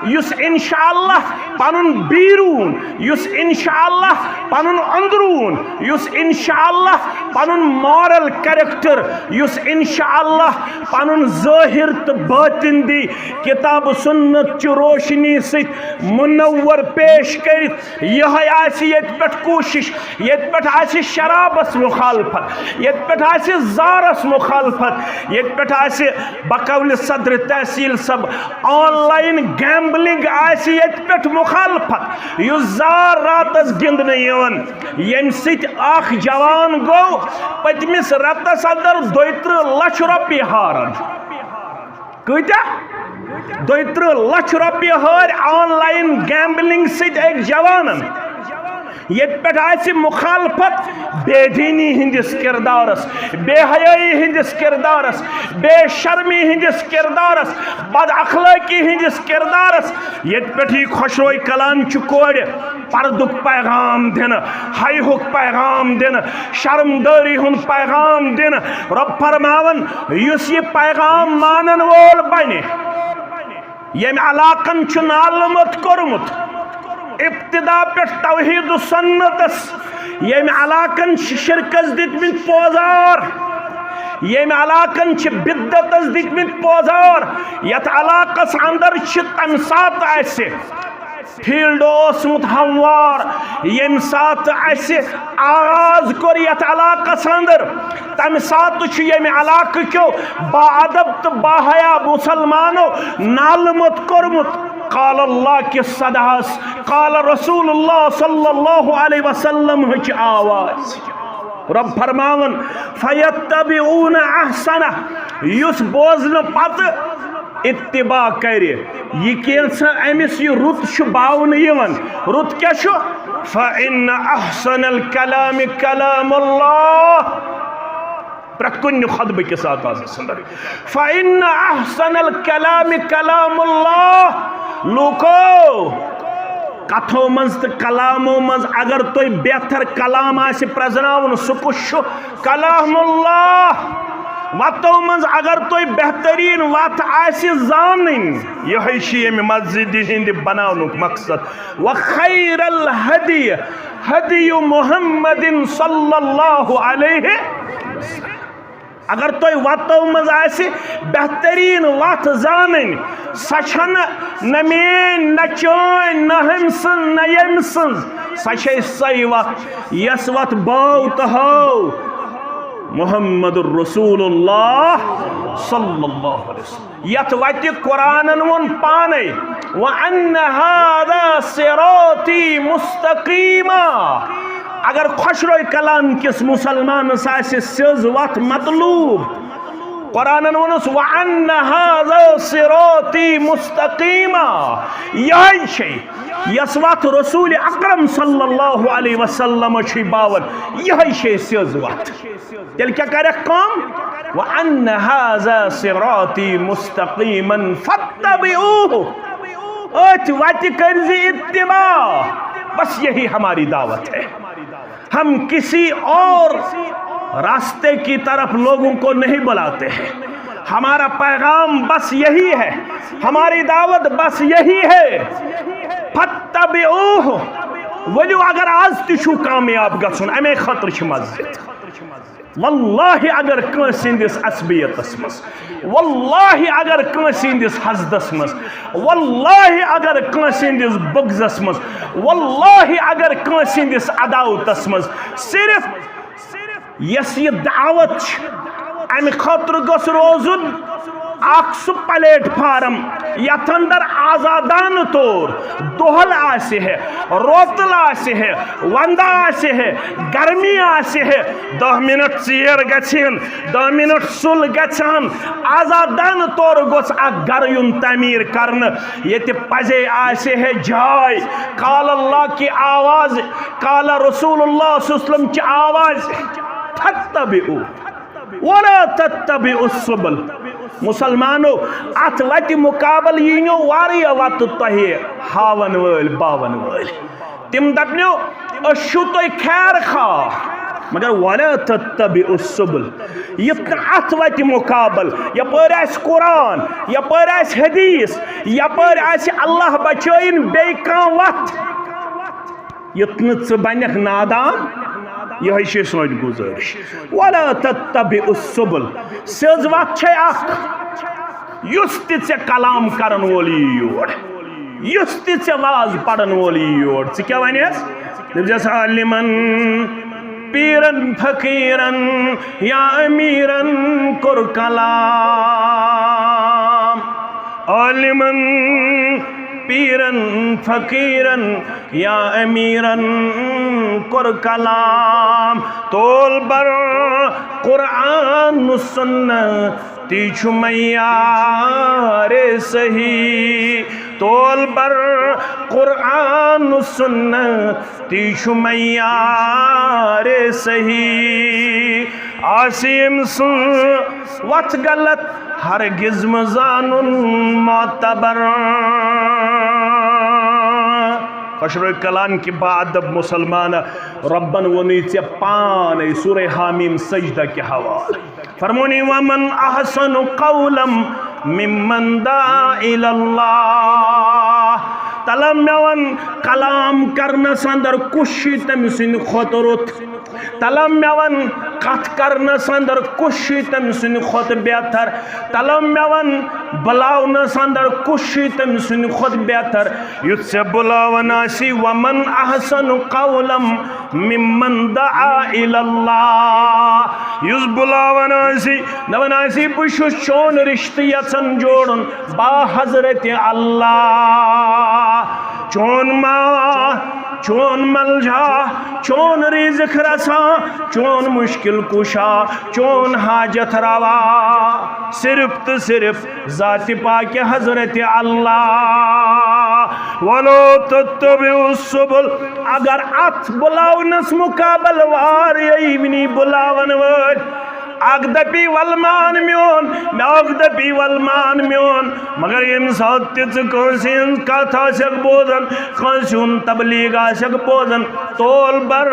یُس انشاءاللہ پنُن بیروٗن، یُس انشاءاللہ پنُن اندروٗن، یُس انشاءاللہ پنُن moral character، یُس انشاءاللہ پنُن ظٲہر تہٕ باطن دی کتاب سنت چہِ روشنی سۭتۍ منور پیش کٔرِتھ۔ یِہوٚے آسہِ ییٚتہِ پٮ۪ٹھ کوٗشِش، ییٚتہِ پٮ۪ٹھ آسہِ شرابس مخالفت، ییٚتہِ پٮ۪ٹھ آسہِ زارس مخالفت، ییٚتہِ پٮ۪ٹھ آسہِ بقول صدر تحصیل سب online gambling آسہِ ییٚتہِ پٮ۪ٹھ مخالفت، یُس زار راتس گِنٛدنہٕ یِوان، ییٚمہِ سۭتۍ اکھ جوان گوٚو پٔتمِس رٮ۪تس اندر دۄیہِ ترٕٛہ لچھ رۄپیہِ ہاران۔ کۭتیاہ؟ دۄیہِ ترٕٛہ لچھ رۄپیہِ ہٲرۍ online gambling سۭتۍ أکۍ جوانن۔ ییٚتہِ پٮ۪ٹھ آسہِ مخالفت بے دینی ہٕنٛدِس کردارس، بے حیٲیی ہٕنٛدِس کردارس، بے شرمی ہٕنٛدِس کردارس، بد اخلٲقی ہٕنٛدِس کردارس۔ ییٚتہِ پٮ۪ٹھ یی خۄشروے کلام چہِ کورِ پردُک پیغام دِنہٕ، حیہُک پیغام دِنہٕ، شرمدٲری ہُنٛد پیغام دِنہٕ۔ رۄب فرماوان، یُس یہِ پیغام مانن وول بنہِ، ییٚمہِ علاقن چھُ نالہٕ موٚت کوٚرمُت، ابتدا پٮ۪ٹھ توحید و سنتس، ییٚمہِ علاقن چھِ شرکس دِتمٕتۍ پوزار، ییٚمہِ علاقن چھِ بدعتس دِتمٕتۍ پوزار، یتھ علاقس اندر چھِ تمہِ ساتہٕ اسہِ field اوسمُت ہموار، ییٚمہِ ساتہٕ اسہِ آغاز کوٚر یتھ علاقس اندر، تمہِ ساتہٕ چھُ ییٚمہِ علاقہٕ کیو با ادب تہٕ با حیا مسلمانو نالہٕ موٚت کوٚرمُت۔ قال اللہ کِس صداہس، قال رسول اللہ صلی اللہ علیہ وسلم ہٕچ آواز۔ رۄب فرماوان، فیتبعون احسنہ، یُس بوزنہٕ پتہٕ اتباع کرِ، یہِ کینٛژھا أمِس یہِ رُت چھُ باونہٕ یِوان۔ رُت کیٛاہ چھُ؟ فإن أحسن الكلام كلام الله۔ پرٛٮ۪تھ کُنہِ خطبہٕ کِس آغازس اندر، فإن أحسن الكلام كلام الله۔ لوٗکو، کتھو منٛز تہٕ کلامو منٛز اگر تۄہہِ بہتر کلام آسہِ پرزناوُن، سُہ کُس چھُ؟ کلام اللہ۔ وتو منٛز اگر تۄہہِ بہتریٖن وتھ آسہِ زانٕنۍ، یِہوٚے چھُ ییٚمہِ مسجدِ ہِنٛدِ بناونُک مقصد۔ وخیر الہدی ہدی محمد صلی اللہ علیہ وسلم۔ اگر تۄہہِ وتو منٛز آسہِ بہتریٖن وتھ زانٕنۍ، سۄ چھنہٕ نہ میٲنۍ، نہ چٲنۍ، نہ ہُمۍ سٕنٛز، نہ ییٚمۍ سٕنٛز۔ سۄ چھے سۄے وتھ، یۄس وتھ باو تہٕ ہٲو محمد رسول اللہ صلی اللہ علیہ وسلم۔ یتھ وتہِ قرآنن ووٚن پانے، "وَأَنَّ هَذَا صِرَاطِي مُسْتَقِيمًا۔" اگر خۄشرو کلام کِس مسلمانس آسہِ سیٚز وتھ مطلوب، قرآنن ووٚنُس، "وَأَنَّ هَذَا صِرَاطِي مُسْتَقِيمًا۔" یہے چھے، یۄس وتھ رسول اکرم صلی اللہ علیہ وسلم چھے باون، یہے چھے سیٚز وتھ۔ تیٚلہِ کیٛاہ کرکھ کٲم؟ "وَأَنَّ هَذَا صِرَاطِي مُسْتَقِيمًا فَاتَّبِعُوهُ۔" أتھۍ وتہِ کٔرزِ اتباع۔ بس یہی ہماری دعوت ہے۔ ہم کسی اور راستے کی طرف لوگوں کو نہیں بلاتے ہیں۔ ہمارا پیغام بس یہی ہے، ہماری دعوت بس یہی ہے۔ فَاتَّبِعُوهُ۔ ؤلِو، اگر آز تہِ چھُو کامیاب گژھُن، امے خٲطرٕ چھِ مسجد۔ واللہ اگر کٲنٛسہِ ہٕنٛدِس عصبیتس منٛز، واللہ اگر کٲنٛسہِ ہٕنٛدِس حسدس منٛز، واللہ اگر کٲنٛسہِ ہٕنٛدِس بغضس منٛز، واللہ اگر کٲنٛسہِ ہٕنٛدِس عداوتس منٛز، صرف یۄس یہِ دعوت چھِ، امہِ خٲطرٕ گوٚژھ روزُن اکھ سُہ پلیٹ فارم، یتھ اندر آزادانہٕ طور دۄہل آسہِ ہے، روتل آسہِ ہے، ونٛدٕ آسہِ ہے، گرمی آسہِ ہے، دہ منٹ ژیر گژھِ ہن، دہ منٹ سُل گژھِ ہن، آزادانہٕ طور گوٚژھ اکھ گرٕ یُن تعمیٖر کرنہٕ، ییٚتہِ پزے آسہِ ہے جاے۔ قال اللہ کی آواز، قال رسول اللہ صلی اللہ علیہ وسلم کی آواز، "فاتبعوا ولا تتبعوا السبل۔" مسلمانو، اتھ وتہِ مقابل یی نہٕ واریاہ وتہٕ تۄہہِ ہاون وٲلۍ، باون وٲلۍ۔ تِم دپنو، "أسۍ چھِو تۄہہِ خیر خواہ، مگر ولا تتبعوا السبل۔" یِتھ کٔنۍ اتھ وتہِ مقابل، یپٲرۍ آسہِ قرآن، یپٲرۍ آسہِ حدیث، یپٲرۍ آسہِ اللہ بچٲیِن بیٚیہِ کانٛہہ وتھ، یُتھ نہٕ ژٕ بنکھ نادان۔ یہے چھِ سٲنۍ گزٲرِش۔ ولا تتبعوا السبل۔ سیٚز وتھ چھے اکھ، یُس تہِ ژےٚ کلام کرن وول یی یور، یُس تہِ ژےٚ واز پرن وول یی یور، ژٕ کیٛاہ ونیس؟ دپجس، "عالمن، پیرن، فقیرن یا امیرن کوٚر کلام۔" عالمن، پیرن، فقیرن یا امیرن کوٚر کلام۔ تول بر قرآن و سنت، تی چھُ معیار صحیح۔ تول بر قرآن و سنت، تی چھُ معیار صحیح۔ آسہِ أمۍ سٕنٛز وتھ غلط، ہرگز مہ زانُن معتبر۔ خۄشرو کلام کہِ باادب مسلمان، رۄبن ووٚنُے ژےٚ پانے سورہ حامیم سجدہ کہِ حوالہٕ۔ فرمونی، "ومن احسن قولا ممن دعا الی اللہ۔" تلم مےٚ ون، کلام کرنس اندر کُس چھُ تٔمۍ سٕنٛدِ کھۄتہٕ رُت؟ تلم مےٚ ون، کتھ کرنس اندر کُس چھُ تٔمۍ سٕنٛدِ کھۄتہٕ بہتر؟ تلم مےٚ ون، بلاونس اندر کُس چھُ تٔمۍ سٕنٛدِ کھۄتہٕ بہتر؟ یُتھ ژےٚ بلاون آسی، "ومن احسن قولا ممن دعا الی اللہ۔" یُس بلاوان آسہِ، دپان آسہِ، "بہٕ چھُس چون رشتہٕ یژھان جوڑُن با حضرت اللہ۔" چون ما، چون ملجا، چون رزق رسا، چون مشکل کشا، چون حاجت روا، صرف تہٕ صرف ذات پاک حضرت اللہ۔ ولا تتبعوا السبل۔ اگر اتھ بلاونس مقابل وار یی ونی بلاون وٲلۍ، اکھ دپی، "ول مان میون"، بیاکھ دپی، "ول مان میون"، مگر ییٚمہِ ساتہٕ تہِ ژٕ کٲنٛسہِ ہٕنٛز کتھ آسکھ بوزان، کٲنٛسہِ ہُنٛد تبلیغ آسکھ بوزان، تول بر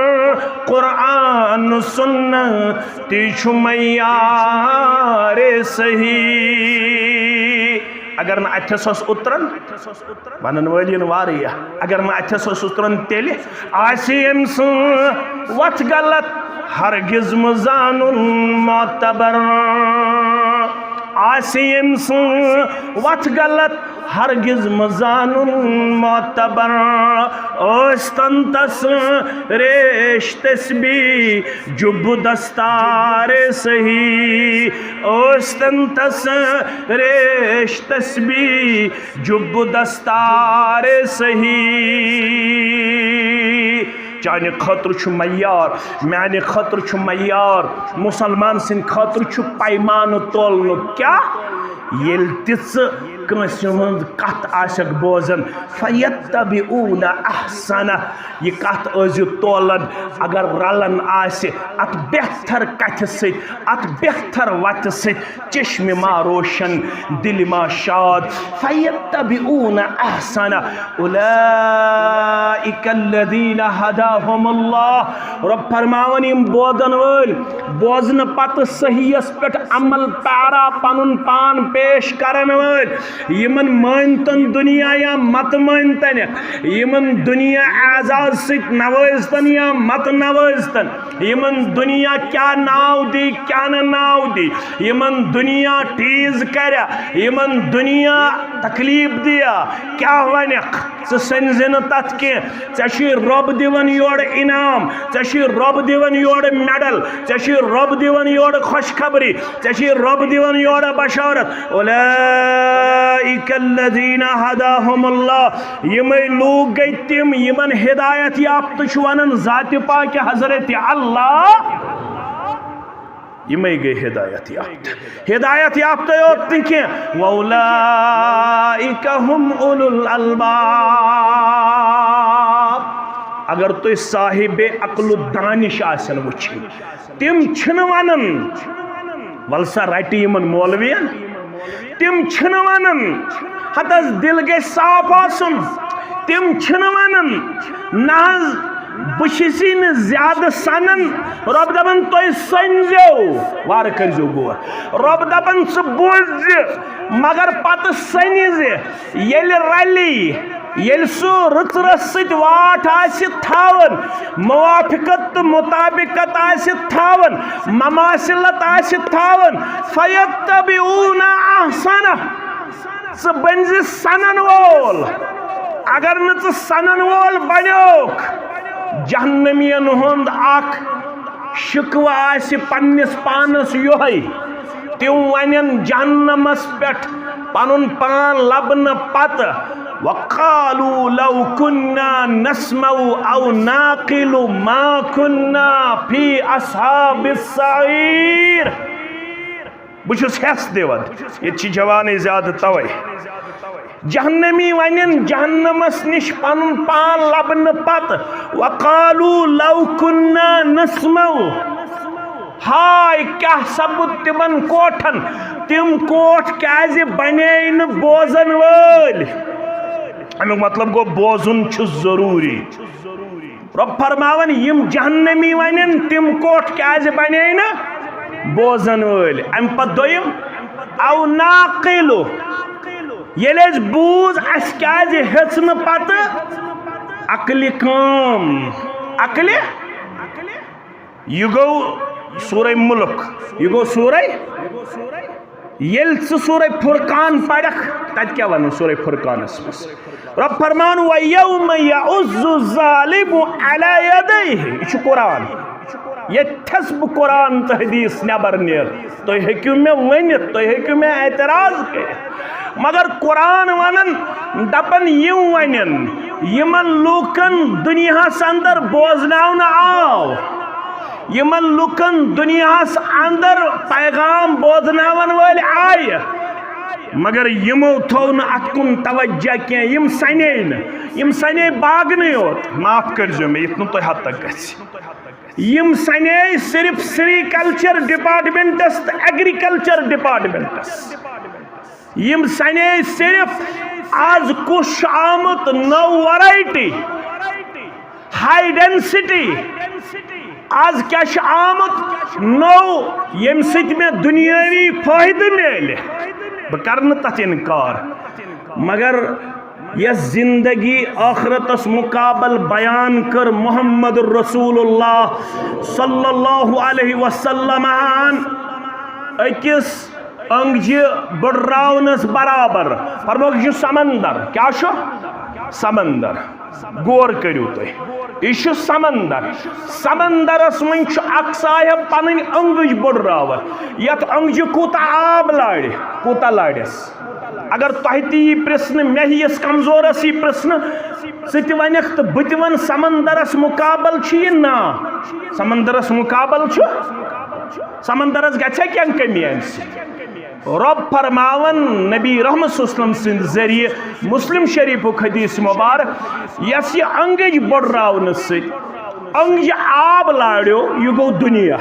قرآن سنت، تی چھُ معیار صحیح۔ اگر نہٕ اتھس اوس اوتران، ونن وٲلۍ یِن واریاہ۔ اگر نہٕ اتھس اوس اوتران، تیٚلہِ آسہِ أمۍ سٕنٛز وتھ غلط، ہرگز مہٕ زانُن معتبر۔ آسہِ أمۍ سٕنٛز وتھ غلط، ہرگز مہٕ زانُن معتبر۔ ٲسۍتن تس ریش تسبیح، جب دستار صحیح۔ ٲسۍتن تس ریش تسبیح، جب دستار صحیح۔ چانہِ خٲطرٕ چھُ معیار، میانہِ خٲطرٕ چھُ معیار، مُسلمان سٕنٛدِ خٲطرٕ چھُ پیمانہٕ تولنُک کیٛاہ؟ ییٚلہِ تہِ ژٕ کٲنٛسہِ ہٕنٛز کتھ آسکھ بوزان، فیتبعون احسنہ، یہِ کتھ ٲسۍزِ تولان، اگر رلان آسہِ اتھ بہتر کتھِ سۭتۍ، اتھ بہتر وتہِ سۭتۍ، چشم ما روشن، دل ما شاد، فیتبعون احسنہ، اولئک الذین ہداہم اللہ۔ رب فرماوان، یِم بوزن وٲلۍ، بوزنہٕ پتہٕ صحیحس پٮ۪ٹھ عمل پیرا پنُن پان پیش کرن وٲلۍ، یِمن مٲنتن دُنیا یا مت مٲنتن، یِمن دُنیا اعزاز سۭتۍ نوٲزتن یا مت نوٲزتن، یِمن دُنیا کیٛاہ ناو دی، کیٛاہ نہٕ ناو دی، یِمن دُنیا ٹیٖز کرِ، یِمن دُنیا تکلیف دِیا، کیٛاہ ونکھ؟ ژٕ سٔنزِ نہٕ تتھ کینٛہہ۔ ژےٚ چھُے رۄب دِوان یورٕ انعام، ژےٚ چھُے رۄب دِوان یورٕ میڈل، ژےٚ چھُے رۄب دِوان یورٕ خوشخبری، ژےٚ چھُے رۄب دِوان یورٕ بشارت۔ اولئک الذین ہداہم اللہ، یِمے لوٗکھ گٔے تِم، یِمن ہدایت یافتہٕ چھُ ونان ذاتِ پاکہِ حضرت اللہ۔ یِمے گٔے ہدایت یافتہٕ۔ ہدایت یافتہٕ یوت نہٕ کینٛہہ، وَأُولَٰئِكَ هُمْ أُولُو الْأَلْبَابِ۔ اگر تُہۍ صاحبِ عقل و دانش آسن وٕچھِنۍ، تِم چھِنہٕ ونان، ول سا رٹہِ یِمن مولوین، تِم چھِنہٕ ونان، ہتس دل گژھِ صاف آسُن، تِم چھِنہٕ ونان، نہ حظ، بہٕ چھُسی نہٕ زیادٕ سنان۔ رۄب دپان، تُہۍ سٔنزیو، وارٕ کٔرزیو غور۔ رۄب دپان، ژٕ بوٗززِ، مگر پتہٕ سٔنزِ۔ ییٚلہِ رلی، ییٚلہِ سُہ رٕژرس سۭتۍ واٹھ آسہِ تھاوان، موافقت تہٕ مطابقت آسہِ تھاوان، مماثلت آسہِ تھاوان، فیتبعون احسنہ۔ ژٕ بٔنزِ سنن وول۔ اگر نہٕ ژٕ سنن وول بنیوکھ، جہنمین ہُنٛد اکھ شکوہ آسہِ پننِس پانس یُہے۔ تِم ونن جہنمس پٮ۪ٹھ پنُن پان لبنہٕ پتہٕ، وقالوا لو كنا نسمع او نعقل ما كنا في اصحاب السعير۔ بہٕ چھُس ہٮ۪س دِوان، ییٚتہِ چھِ جوانٕے زیادٕ توے۔ جہنمی ونن جہنمس نِش پنُن پان لبنہٕ پتہٕ، وقالوا لو كنا نسمع۔ ہاے، کیٛاہ سپُد تِمن کوٹھن؟ تِم کوٹھ کیٛازِ بنے نہٕ بوزن وٲلۍ؟ امیُک مطلب گوٚو، بوزُن چھُ ضروٗری۔ رۄب فرماوان، یِم جہنمی ونن، تِم کوٹھ کیٛازِ بنے نہٕ بوزن وٲلۍ؟ امہِ پتہٕ دوٚیِم، او نعقل، ییٚلہِ اَسہِ بوٗز، اَسہِ کیٛازِ ہیٚژ نہٕ پتہٕ عقلہِ کٲم؟ عقلہِ؟ یہِ گوٚو سورہ ملک، یہِ گوٚو سورہ۔ ییٚلہِ ژٕ سورہ فرقان پرکھ، تتہِ کیٛاہ ونان سورہ فرقانس منٛز؟ رۄب فرمان، وَيَوْمَ يَعَضُّ الظَّالِمُ عَلَىٰ يَدَيْهِ۔ یہِ چھُ قرآن۔ ییٚتہِ چھَس بہٕ قرآن تہٕ حدیث نٮ۪بر نیر۔ تُہۍ ہیٚکِو مےٚ ؤنِتھ، تُہۍ ہیٚکِو مےٚ اعتراض کٔرِتھ۔ مگر قرآن ونان، دپان، یِم ونن، یِمن لوٗکن دُنیاہس اندر بوزناونہٕ آو، یِمن لوٗکن دُنیاہس اندر پیغام بوزناون وٲلۍ آیہِ، مگر یِمو تھوو نہٕ اتھ کُن توجہ کینٛہہ۔ یِم سنے نہٕ، یِم سنے باغنٕے یوت۔ معاف کٔرزیو مےٚ، یُتھ نہٕ تۄہہِ ہتک گژھِ۔ یِم سنے صرف سری کلچر ڈپارٹمنٹس تہٕ ایگریکلچر ڈپارٹمنٹس۔ یِم سنے صرف، از کُس چھُ آمُت نٔو ورایٹی، ہائی ڈینسٹی، از کیٛاہ چھُ آمُت نوٚو، ییٚمہِ سۭتۍ مےٚ دُنیٲوی فٲیدٕ میلہِ، بہٕ کرٕ نہٕ تتھ انکار، مگر یۄس زندگی ٲخرتس مقابل بیان کٔر محمد رسول اللہ صلی اللہ علیہ وسلمن أکِس أنٛگجہِ بٔڑراونس برابر۔ فرمووُکھ، یہِ چھُ سمندر۔ کیٛاہ چھُ؟ سمندر۔ غور کٔرِو تُہۍ، یہِ چھُ سمندر۔ سمندرس منٛز چھُ اکھ صاحب پنٕنۍ أنٛگٕج بٔڑراوان، یتھ أنٛگجہِ کوٗتاہ آب لارِ، کوٗتاہ لارٮ۪س۔ اگر تۄہہِ تہِ یی پرژھنہٕ، مےٚ ہِیِس کمزورس یی پرژھنہٕ، ژٕ تہِ ونکھ تہٕ بہٕ تہِ ونہٕ، سمندرس مقابل چھُ یہِ؟ نا، سمندرس مقابل چھُ؟ سمندرس گژھِ کینٛہہ کمی امہِ سۭتۍ؟ رۄب فرماوان نبی رحمت صلی اللہ علیہ وسلم سٕنٛدِ ذٔریعہٕ، مسلم شریفُک حدیث مبارک، یۄس یہِ أنٛگٕج بٔڑراونہٕ سۭتۍ أنٛگجہِ آب لارٮ۪و، یہِ گوٚو دُنیا۔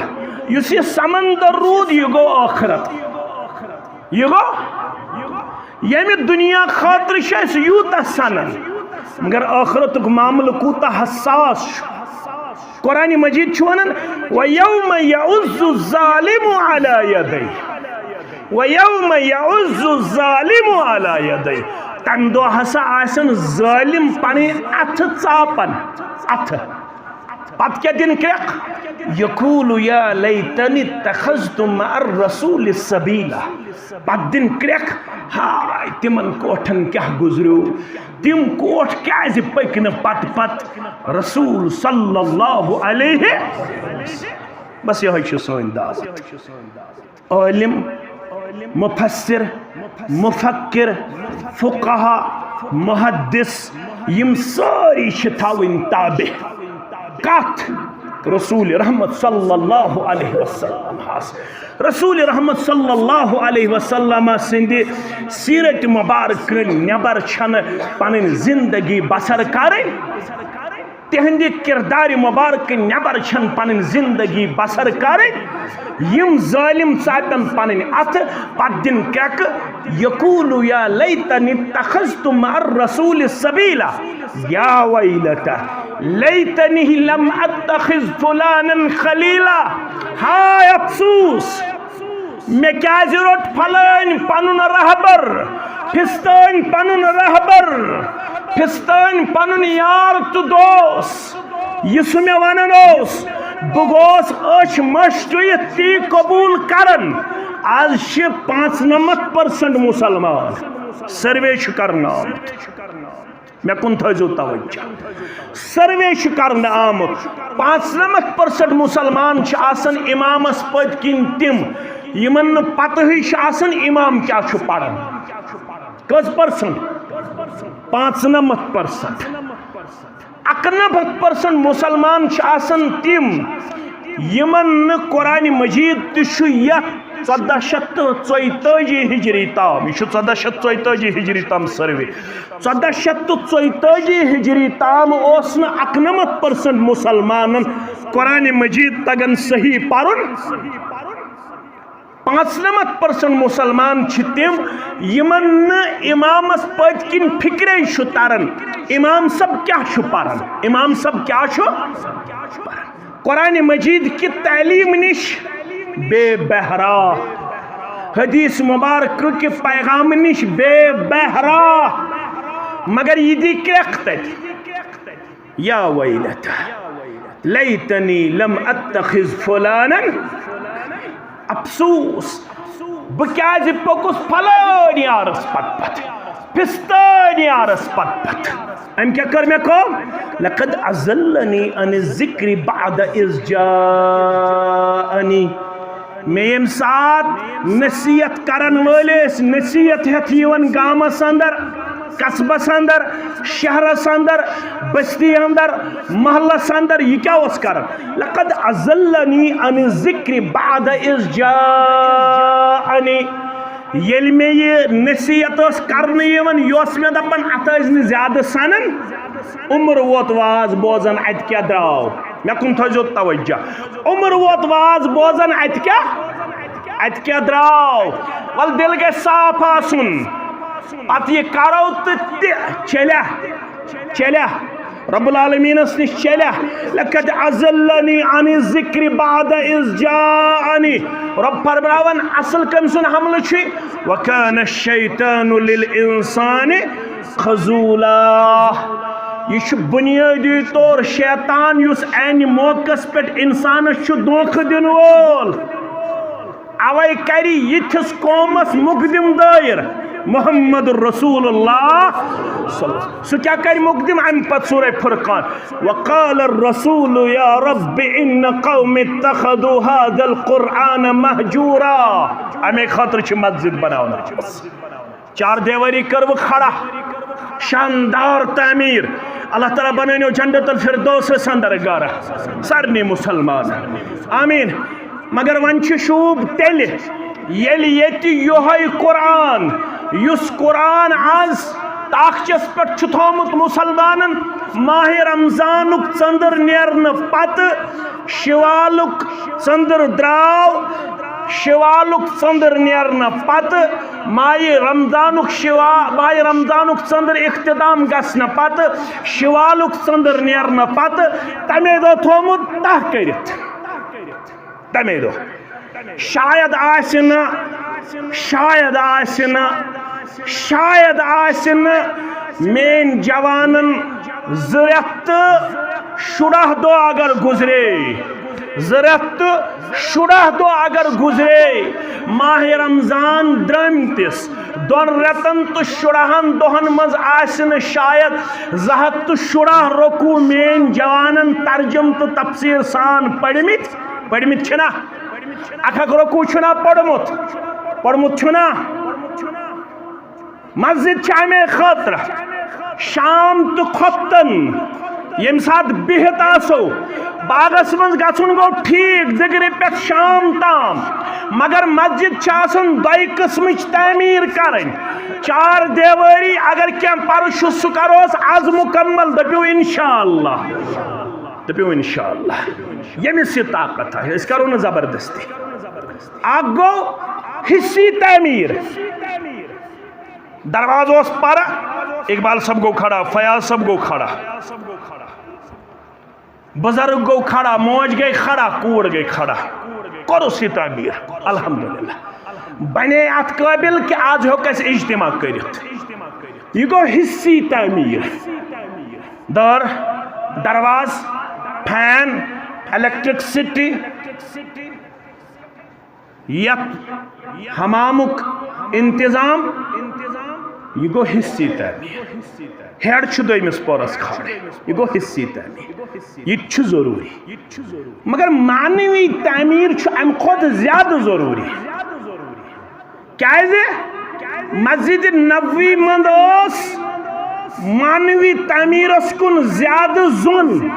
یُس یہِ سمندر روٗد، یہِ گوٚو ٲخرت۔ یہِ گوٚو، ییٚمہِ دُنیا خٲطرٕ چھِ أسۍ یوٗتاہ سنان، مگر ٲخرتُک معاملہٕ کوٗتاہ حساس چھُ۔ قرآن مجید چھُ ونان، "وَيَوْمَ يَعَضُّ الظَّالِمُ عَلَى يَدَيْهِ، وَيَوْمَ يَعَضُّ الظَّالِمُ عَلَى يَدَيْهِ۔" تمہِ دۄہ ہسا آسن ظٲلِم پنٕنۍ اتھٕ ژاپان، اتھٕ۔ پتہٕ کیٛاہ دِن کرٛٮ۪کھ؟ "يَقُولُ يَا لَيْتَنِي اتَّخَذْتُ مَعَ الرَّسُولِ سَبِيلًا۔" پتہٕ دِن کرٛٮ۪کھ، ہاے، تِمن کوٹھن کیٛاہ گُزریو، تِم کوٹھ کیٛازِ پٔکۍ نہٕ پتہٕ پتہٕ رسول صلی اللہ علیہ وسلم۔ بس یِہوٚے چھُ سٲنۍ دعوت۔ عٲلِم، مُفسِر، مُفکِر، فُقہا، مُحدِث، یِم سٲری چھِ تھاوٕنۍ تابع۔ کتھ؟ رسول رحمت صلی اللہ علیہ وسلم ہس۔ رسول رحمت صلی اللہ علیہ وسلم سٕنٛدِ سیرت مبارک نٮ۪بر چھنہٕ پنٕنۍ زندگی بسر کرٕنۍ۔ تِہنٛدِ کردارِ مبارک نٮ۪بر چھنہٕ پنٕنۍ زندگی بسر کرٕنۍ۔ یِم ظٲلِم ژاپن پنٕنۍ اتھٕ، پتہٕ دِن کرٛٮ۪کہٕ، "یقول یا لیتنی اتخذت مع الرسول سبیلا، یا ویلتہ لیتنی لم اتخذ فلانا خلیلا۔" ہاے افسوس! مےٚ کیازِ روٚٹ پھلٲنۍ پنُن رہبر، پھستٲنۍ پنُن رہبر، پھستٲنۍ پنُن یار تہٕ دوس۔ یہِ سُہ مےٚ ونان اوس، بہٕ گوس أچھ مٔشرٲیِتھ تی قبول کران۔ از چھِ پانٛژنمتھ percent مسلمان۔ سروے چھُ کرنہٕ آمُت۔ مےٚ کُن تھٲیزیو توجہ۔ سروے چھُ کرنہٕ آمُت۔ پانٛژنمتھ percent مسلمان چھِ آسان امامس پٔتۍ کِنۍ تِم، یِمن نہٕ پتہٕے چھِ آسان امام کیٛاہ چھُ پران۔ کٔژ percent؟ پانٛژنمتھ percent۔ اَکنَمَتھ percent مسلمان چھِ آسان تِم، یِمن نہٕ قرآن مجید تہِ چھُ یتھ ژۄدہ شیٚتھ تہٕ ژۄیتٲجی ہجری تام۔ یہِ چھُ ژۄدہ شیٚتھ ژۄیتٲجی ہجری تام سروے۔ ژۄدہ شیٚتھ تہٕ ژۄیتٲجی ہجری تام اوس نہٕ اَکنَمَتھ percent مسلمانن قرآن مجید تگان صحیح پرُن۔ پانٛژنَمَتھ percent مسلمان چھِ تِم، یِمن نہٕ امامس پٔتۍ کِنۍ فکرے چھُ تران، امام صٲب کیٛاہ چھُ پران، امام صٲب کیٛاہ چھُ پران۔ قرآن مجید کہِ تعلیٖم نِش بے بہرا، حدیث مبارک کہِ پیغام نِش بے بہرا، مگر یہِ دی کرٛٮ۪کھ تتہِ۔ یا ویلتہ لیتنی لم اتخذ فلانا۔ افسوس، بہٕ کیازِ پوٚکُس فلٲنۍ یارس پتہٕ پتہٕ، پھستٲنۍ یارس پتہٕ پتہٕ؟ أمۍ کیٛاہ کٔر مےٚ کٲم؟ لقد اضلنی عن الذکر بعد اذ جاءنی۔ مےٚ ییٚمہِ ساتہٕ نصیحت کرن وٲلۍ ٲسۍ نصیحت ہٮ۪تھ یِوان گامس اندر، قصبس اندر، شہرس اندر، بستی اندر، محلس اندر، یہِ کیٛاہ اوس کران؟ لقد اضلنی عن الذکر بعد اذ جاءنی۔ ییٚلہِ مےٚ یہِ نصیحت ٲس کرنہٕ یِوان، یہِ اوس مےٚ دپان، اتھ ٲسۍ نہٕ زیادٕ سنان۔ عمر ووت واز بوزان، اتہِ کیٛاہ درٛاو؟ مےٚ کُن تھٲیزیو توجہ۔ عمر ووت واز بوزان، اتہِ کیٛاہ؟ اتہِ کیٛاہ درٛاو؟ ول، دِل گژھِ صاف آسُن۔ پتہٕ یہِ کرو تہٕ تہِ چلیا، چلیا۔ رب العالمینس نِش چلیا۔ لقد اضلنی عن الذکر بعد اذ جاءنی۔ رب فرماوان، اصل کٔمۍ سُنٛد حملہٕ چھُ؟ وکان الشیطان للانسان خذولا۔ یہِ چھُ بُنیٲدی طور شیطان، یُس عینہِ موقعس پٮ۪ٹھ اِنسانس چھُ دھوکہٕ دِنہٕ وول۔ اوے کرِ یِتھِس قومس مقدم دٲیر محمد رسول اللہ صلی اللہ علیہ وسلم۔ سُہ کیٛاہ کرِ مقدم؟ امہِ پتہٕ سورہ فرقان، وقال الرسول یا رب ان قوم اتخذوا هذا القرآن مهجورا۔ امے خٲطرٕ چھِ مسجد بناونہٕ آمٕژ۔ چار دیواری کٔروٕ کھڑا، شاندار تعمیر۔ اللہ تعالیٰ بنٲینو جنت الفردوسس اندر گرٕ سارنٕے مسلمان۔ آمین۔ مگر وۄنۍ چھُ شوٗب تیٚلہِ، ییٚلہِ ییٚتہِ یِہوٚے قرآن، یُس قرآن از تاخچس پٮ۪ٹھ چھُ تھوٚومُت مسلمانن، ماہِ رمضانُک ژٔنٛدٕر نیرنہٕ پتہٕ شوالُک ژٔنٛدٕر درٛاو، شوالُک ژٔنٛدٕر نیرنہٕ پتہٕ، ماہِ رمضانُک شوا-، ماہِ رمضانُک ژٔنٛدٕر اختتام گژھنہٕ پتہٕ، شوالُک ژٔنٛدٕر نیرنہٕ پتہٕ، تَمے دۄہ تھوٚومُت تَہہ کٔرِتھ۔ تَمے دۄہ۔ شاید آسہِ نہٕ، شاید آسہِ نہٕ، شاید آسہِ نہٕ میٲنۍ جوانن زٕ رٮ۪تھ تہٕ شُراہ دۄہ اگر گُزرے، زٕ رٮ۪تھ تہٕ شُراہ دۄہ اگر گُزرے، ماہِ رمضان درٲمتِس دۄن رٮ۪تن تہٕ شُراہن دۄہن منٛز آسہِ نہٕ شاید زٕ ہتھ تہٕ شُراہ رکوع میٲنۍ جوانن ترجم تہٕ تفسیٖر سان پٔرمٕتۍ۔ پٔرمٕتۍ چھِنا؟ اکھ اکھ رکوع چھُنا پوٚرمُت؟ پوٚرمُت چھُنا؟ مسجد چھِ اَمے خٲطرٕ شام تہٕ خۄفتن ییٚمہِ ساتہٕ بِہِتھ آسو، باغس منٛز گژھُن گوٚو ٹھیٖک، دِگرِ پٮ۪ٹھ شام تام، مگر مسجد چھِ آسان دۄیہِ قٕسمٕچ تعمیٖر کرٕنۍ۔ چار دیوٲری اگر کینٛہہ پرُس چھُ، سُہ کروس از مُکمل، دٔپِو انشاءاللہ۔ دٔپِو انشاءاللہ۔ ییٚمِس یہِ طاقت آسہِ، أسۍ کرو نہٕ زبردستی۔ اکھ گوٚو حصی تعمیٖر۔ دروازٕ اوس پرٕ، اقبال صٲب گوٚو کھڑا، فیاض صٲب گوٚو کھڑا، بزرگ گوٚو کھڑا، موج گٔے کھڑا، کوٗر گٔے کھڑا۔ کوٚرُس یہِ تعمیٖر، الحمدللہ۔ بنے اتھ قٲبل کہِ از ہیوٚک اَسہِ اجتماع کٔرِتھ۔ یہِ گوٚو حصی تعمیٖر۔ دٲر، دروازٕ، فین، الیکٹرکسٹی، یتھ حمامُک انتظام، یہِ گوٚو حصی تعمیٖر۔ ہیڈ چھُ دوٚیمِس پورس کھڑ، یہِ گوٚو حصی تعمیٖر۔ یہِ تہِ چھُ ضروٗری۔ مگر معنوی تعمیٖر چھُ امہِ کھۄتہٕ زیادٕ ضروٗری۔ کیازِ؟ مسجد نبوی منٛز اوس معنوی تعمیٖرس کُن زیادٕ زوٚن۔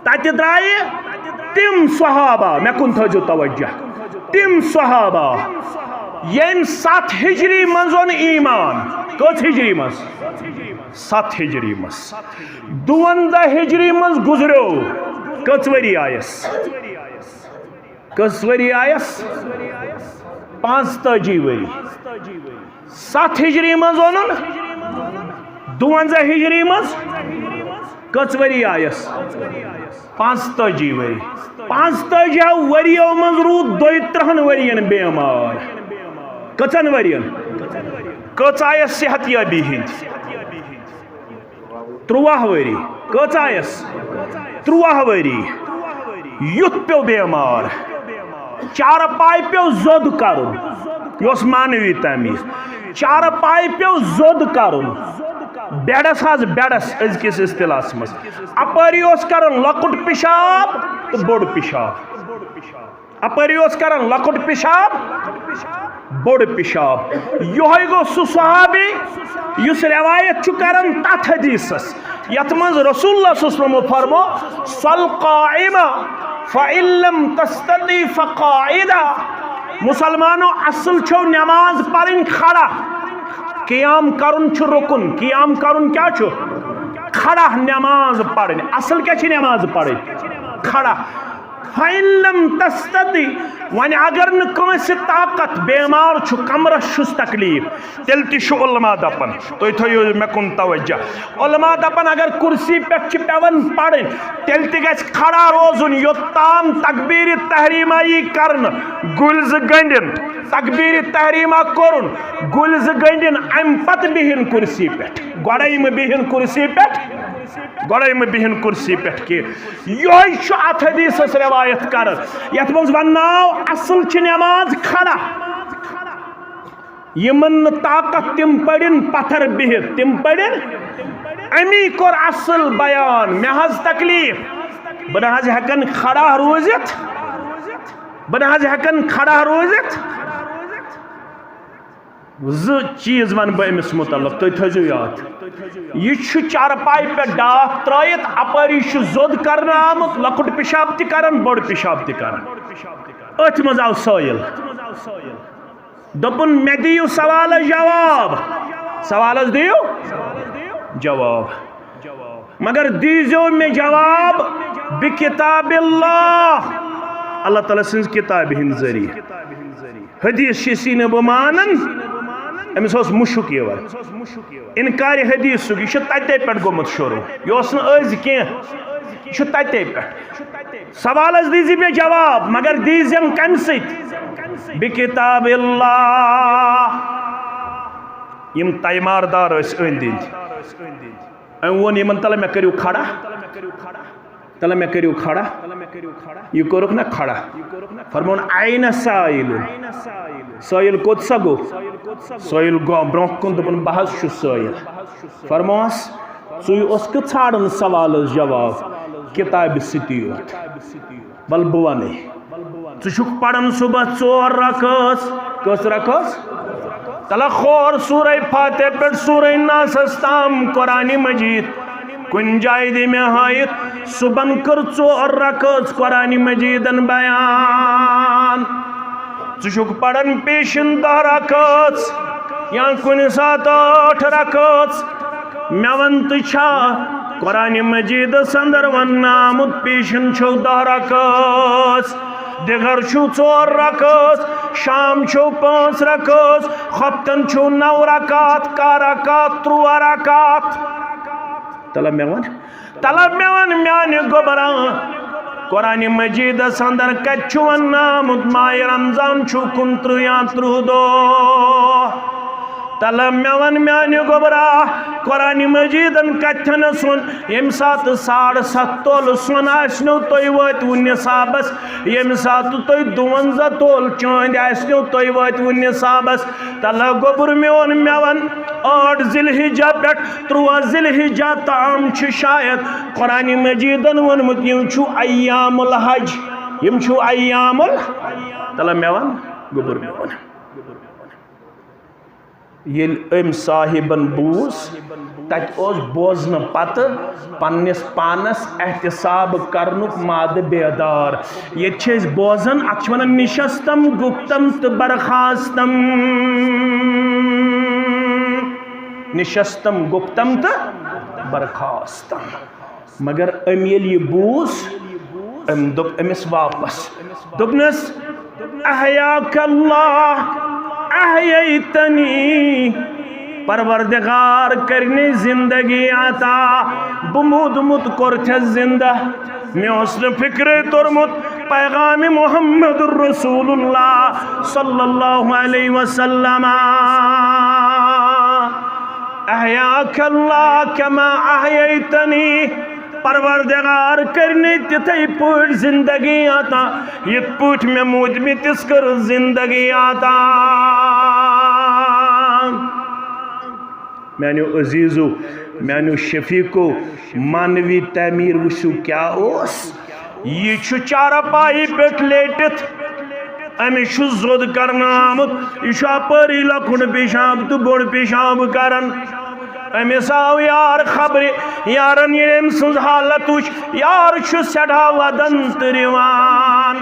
تتہِ درٛایہِ تِم صحابہ، مےٚ کُن تھٲیزیو توجہ، تِم صحابہ ییٚمۍ ستھ ہجری منٛز اوٚن ایمان۔ کٔژ ہجری منٛز؟ ستھ ہجری منٛز۔ دُونزہ ہجری منٛز گُزریو۔ کٔژ ؤری آیس؟ کٔژ ؤری آیس؟ پانٛژتٲجی ؤری۔ ستھ ہجری منٛز اوٚنُن، دُونزہ ہجری منٛز کٔژ ؤری آیس؟ پانٛژتٲجی ؤری۔ پانٛژتٲجی ؤریو منٛز روٗد دۄیہِ ترٕٛہن ؤرین بیمار۔ کٔژن ؤرین؟ کٔژ آیس صحت یابی ہٕنٛدۍ؟ ترُٛواہ ؤری۔ کٔژ آیس؟ ترُٛواہ ؤری۔ یُتھ پیوٚو بیمار۔ چارٕ پاے پیوٚو زوٚد کرُن۔ یہِ اوس معنوی تعمیٖر۔ چارٕ پاے پیوٚو زوٚد کرُن۔ بیڈس حظ، بیڈس أزکِس اصطلاحس منٛز۔ اپٲری اوس کران لۄکُٹ پِشاب تہٕ بوٚڑ پِشاب۔ اپٲری اوس کران لۄکُٹ پِشاب، بوٚڑ پِشاب۔ یِہوٚے گوٚو سُہ صحابی یُس روایت چھُ کران تتھ حدیثس، یتھ منٛز رسول اللہ صلی اللہ علیہ وسلمو فرمو، "صل قائما فإن لم تستطع فقاعدا"۔ مسلمانو، اصل چھو نماز پرٕنۍ کھڑا، قیام کرُن چھُ رکن۔ قیام کرُن کیٛاہ چھُ؟ کھڑا نماز پرٕنۍ۔ اصل کیٛاہ چھِ نماز پرٕنۍ؟ کھڑا۔ فَإِن لَمْ تَسْتَطِعْ، وۄنۍ اگر نہٕ کٲنٛسہِ طاقت، بیمار چھُ، کمرس چھُس تکلیف، تیٚلہِ تہِ چھُ علماء دپان، تُہۍ تھٲیِو مےٚ کُن توجہ۔ علماء دپان اگر کرسی پٮ۪ٹھ چھِ پٮ۪وان پرٕنۍ، تیٚلہِ تہِ گژھِ کھڑا روزُن، یوٚتام تکبیرِ تحریمہ یی کرنہٕ، گُلۍ زٕ گٔنٛڈِن، تکبیرِ تحریمہ کوٚرُن، گُلۍ زٕ گٔنٛڈِن، امہِ پتہٕ بِہِن کرسی پٮ۪ٹھ، گۄڈے مہٕ بِہِن کرسی پٮ۪ٹھ، گۄڈے مہٕ بِہِن کرسی پٮ۪ٹھ کینٛہہ۔ یہے چھُ اتھ حدیثس روایت کران، یتھ منٛز ونناو اصل چھِ نماز کھڑا۔ یمن نہٕ طاقت تِم پٔرِن پتھر بِہِتھ، تِم پٔرِن۔ امی کوٚر اصل بیان، مےٚ حظ تکلیف، بہٕ نہ حظ ہٮ۪کن کھڑا روٗزِتھ، بہٕ نہ حظ ہٮ۪کن کھڑا روٗزِتھ۔ زٕ چیٖز وَنہٕ بہٕ أمِس مُتعلق، تُہۍ تھٲیزیو یاد۔ یہِ چھُ چارپایہِ پٮ۪ٹھ ڈاکھ ترٲیِتھ، اَپٲری چھُ زوٚد کرنہٕ آمُت، لۄکُٹ پِشاب تہِ کران، بوٚڑ پِشاب تہِ کران۔ أتھۍ منٛز آو سٲیِل۔ دوٚپُن، "مےٚ دِیِو سوالَس جواب، سوالَس دِیِو جواب۔" مگر دیٖزیو مےٚ جواب بِکِتاب اللہ، اللہ تعالیٰ سٕنٛز کِتابہِ ہِنٛدۍ ذٔریعہٕ۔ حدیث چھِ سی نہٕ بہٕ مانان، أمِس اوس مُشُک یِوان۔ اِنکارِ حدیثُک، یہِ چھُ تَتے پٮ۪ٹھ گوٚمُت شروٗع، یہِ اوس نہٕ أزۍ کینٛہہ، یہِ چھُ تَتے پٮ۪ٹھ۔ سوالَس دیٖزِ مےٚ جواب، مگر دیٖزٮ۪م کَمہِ سۭتۍ؟ بِکِتاب اللہ۔ یِم تیمار دار ٲسۍ أنٛدۍ أنٛدۍ۔ أمۍ ووٚن یِمن، "تَلہٕ مےٚ کٔرِو کھڑا، تَلہٕ مےٚ کٔرِو کھڑا۔" یہِ کوٚرُکھ نہ کھڑا۔ فرمووُن، "اَینَ سائِلُن؟" سٲیِل کوٚت سا گوٚو؟ سٲیِل گوٚو برٛونٛہہ کُن، دوٚپُن، "بہٕ حظ چھُس سٲیِل۔" فرمووس، "ژٕے اوسکھٕ ژھانٛڈان سوالَس جواب کِتابہِ سۭتی یوت؟" وَلہٕ بہٕ وَنَے۔ ژٕ چھُکھ پران صبح ژور رکٲژ۔ کٔژ رکٲژ؟ تَلہٕ کھول سورہ فاتحہ پٮ۪ٹھ سورہ ناسَس تام قرآن مجید۔ کُنہِ جایہِ دِ مےٚ ہٲیِتھ، صبحن کٔر ژور رکٲژ قرآن مجیدن بیان۔ ژٕ چھُکھ پران پیشن دَہ رکٲژ یا کُنہِ ساتہٕ ٲٹھ رکٲژ۔ مےٚ وَن، تہٕ چھا قرآن مجیدس اندر وننہٕ آمُت، پیشن چھو دَہ رکٲژ، دِگر چھُو ژور رکٲژ، شام چھو پانٛژھ رکٲژ، خۄفتن چھُو نَو رکعت، کاہ رکعت، تُرٛواہ رکعت؟ تَلہٕ مےٚ وَن، تَلہٕ مےٚ وَن، میانہِ گوٚبرا، قرآن مجیدس اندر کتہِ چھُ وننہٕ آمُت ماہِ رمضان چھُ کُنترٕہ یا ترٕٛہ دۄہ؟ تَلہٕ مےٚ وَن میانہِ گوٚبرا، قرآن مجیدن کتھن سُن، ییٚمہِ ساتہٕ ساڑ ستھ تولہٕ سۄن آسنو تُہۍ وٲتۍ وُ نصابس، ییٚمہِ ساتہٕ تُہۍ دُوَنزاہ تولہٕ چٲنٛدۍ آسنو تُہۍ وٲتۍ وُ نصابس۔ تَلہٕ گوٚبُر میون، مےٚ وَن، ٲٹھ ذی الحجہ پٮ۪ٹھ تُرٛواہ ذی الحجہ تام چھُ شاید قرآن مجیدن ووٚنمُت، یِم چھُ ایام الحج، یِم چھُ ایام ال-، تَلہٕ مےٚ وَن، گوٚبُر میون۔ ییٚلہِ أمۍ صاحبن بوٗز، تَتہِ اوس بوزنہٕ پتہٕ پننِس پانس احتساب کرنُک مادٕ بیدار۔ ییٚتہِ چھِ أسۍ بوزان، اَتھ چھِ وَنان نِشستم گُپتم تہٕ برخاستم۔ نِشستم گُپتم تہٕ برخاستم۔ مگر أمۍ ییٚلہِ یہِ بوٗز، أمۍ دوٚپ أمِس واپس، دوٚپنَس، "احیاک اللہ، احییتنی، پروردگار کٔرنی زندگی عطا، بہٕ موٗدمُت کوٚرتھس زندہ، مےٚ اوس نہٕ فکرے توٚرمُت پیغام محمد رسول اللہ صلی اللہ علیہ وسلم۔ احیاک اللہ کما احییتنی۔" پروردگار کٔرنی تِتھے پٲٹھۍ زندگی عطا، یِتھ پٲٹھۍ مےٚ موٗدمٕتِس کٔر زندگی عطا۔ میانیو عزیزو، میانیو شفیقو، معنوی تعمیر وٕچھِو کیٛاہ اوس۔ یہِ چھُ چارپایی پٮ۪ٹھ لیٹِتھ، أمِس چھُ زوٚد کرنہٕ آمُت، یہِ چھُ اپٲری لۄکُٹ پیشاب تہٕ بوٚڑ پیشاب کران۔ أمِس آو یار خبرِ، یارن ییٚلہِ أمۍ سٕنٛز حالت وٕچھ، یار چھُ سٮ۪ٹھاہ وَدان تہٕ رِوان۔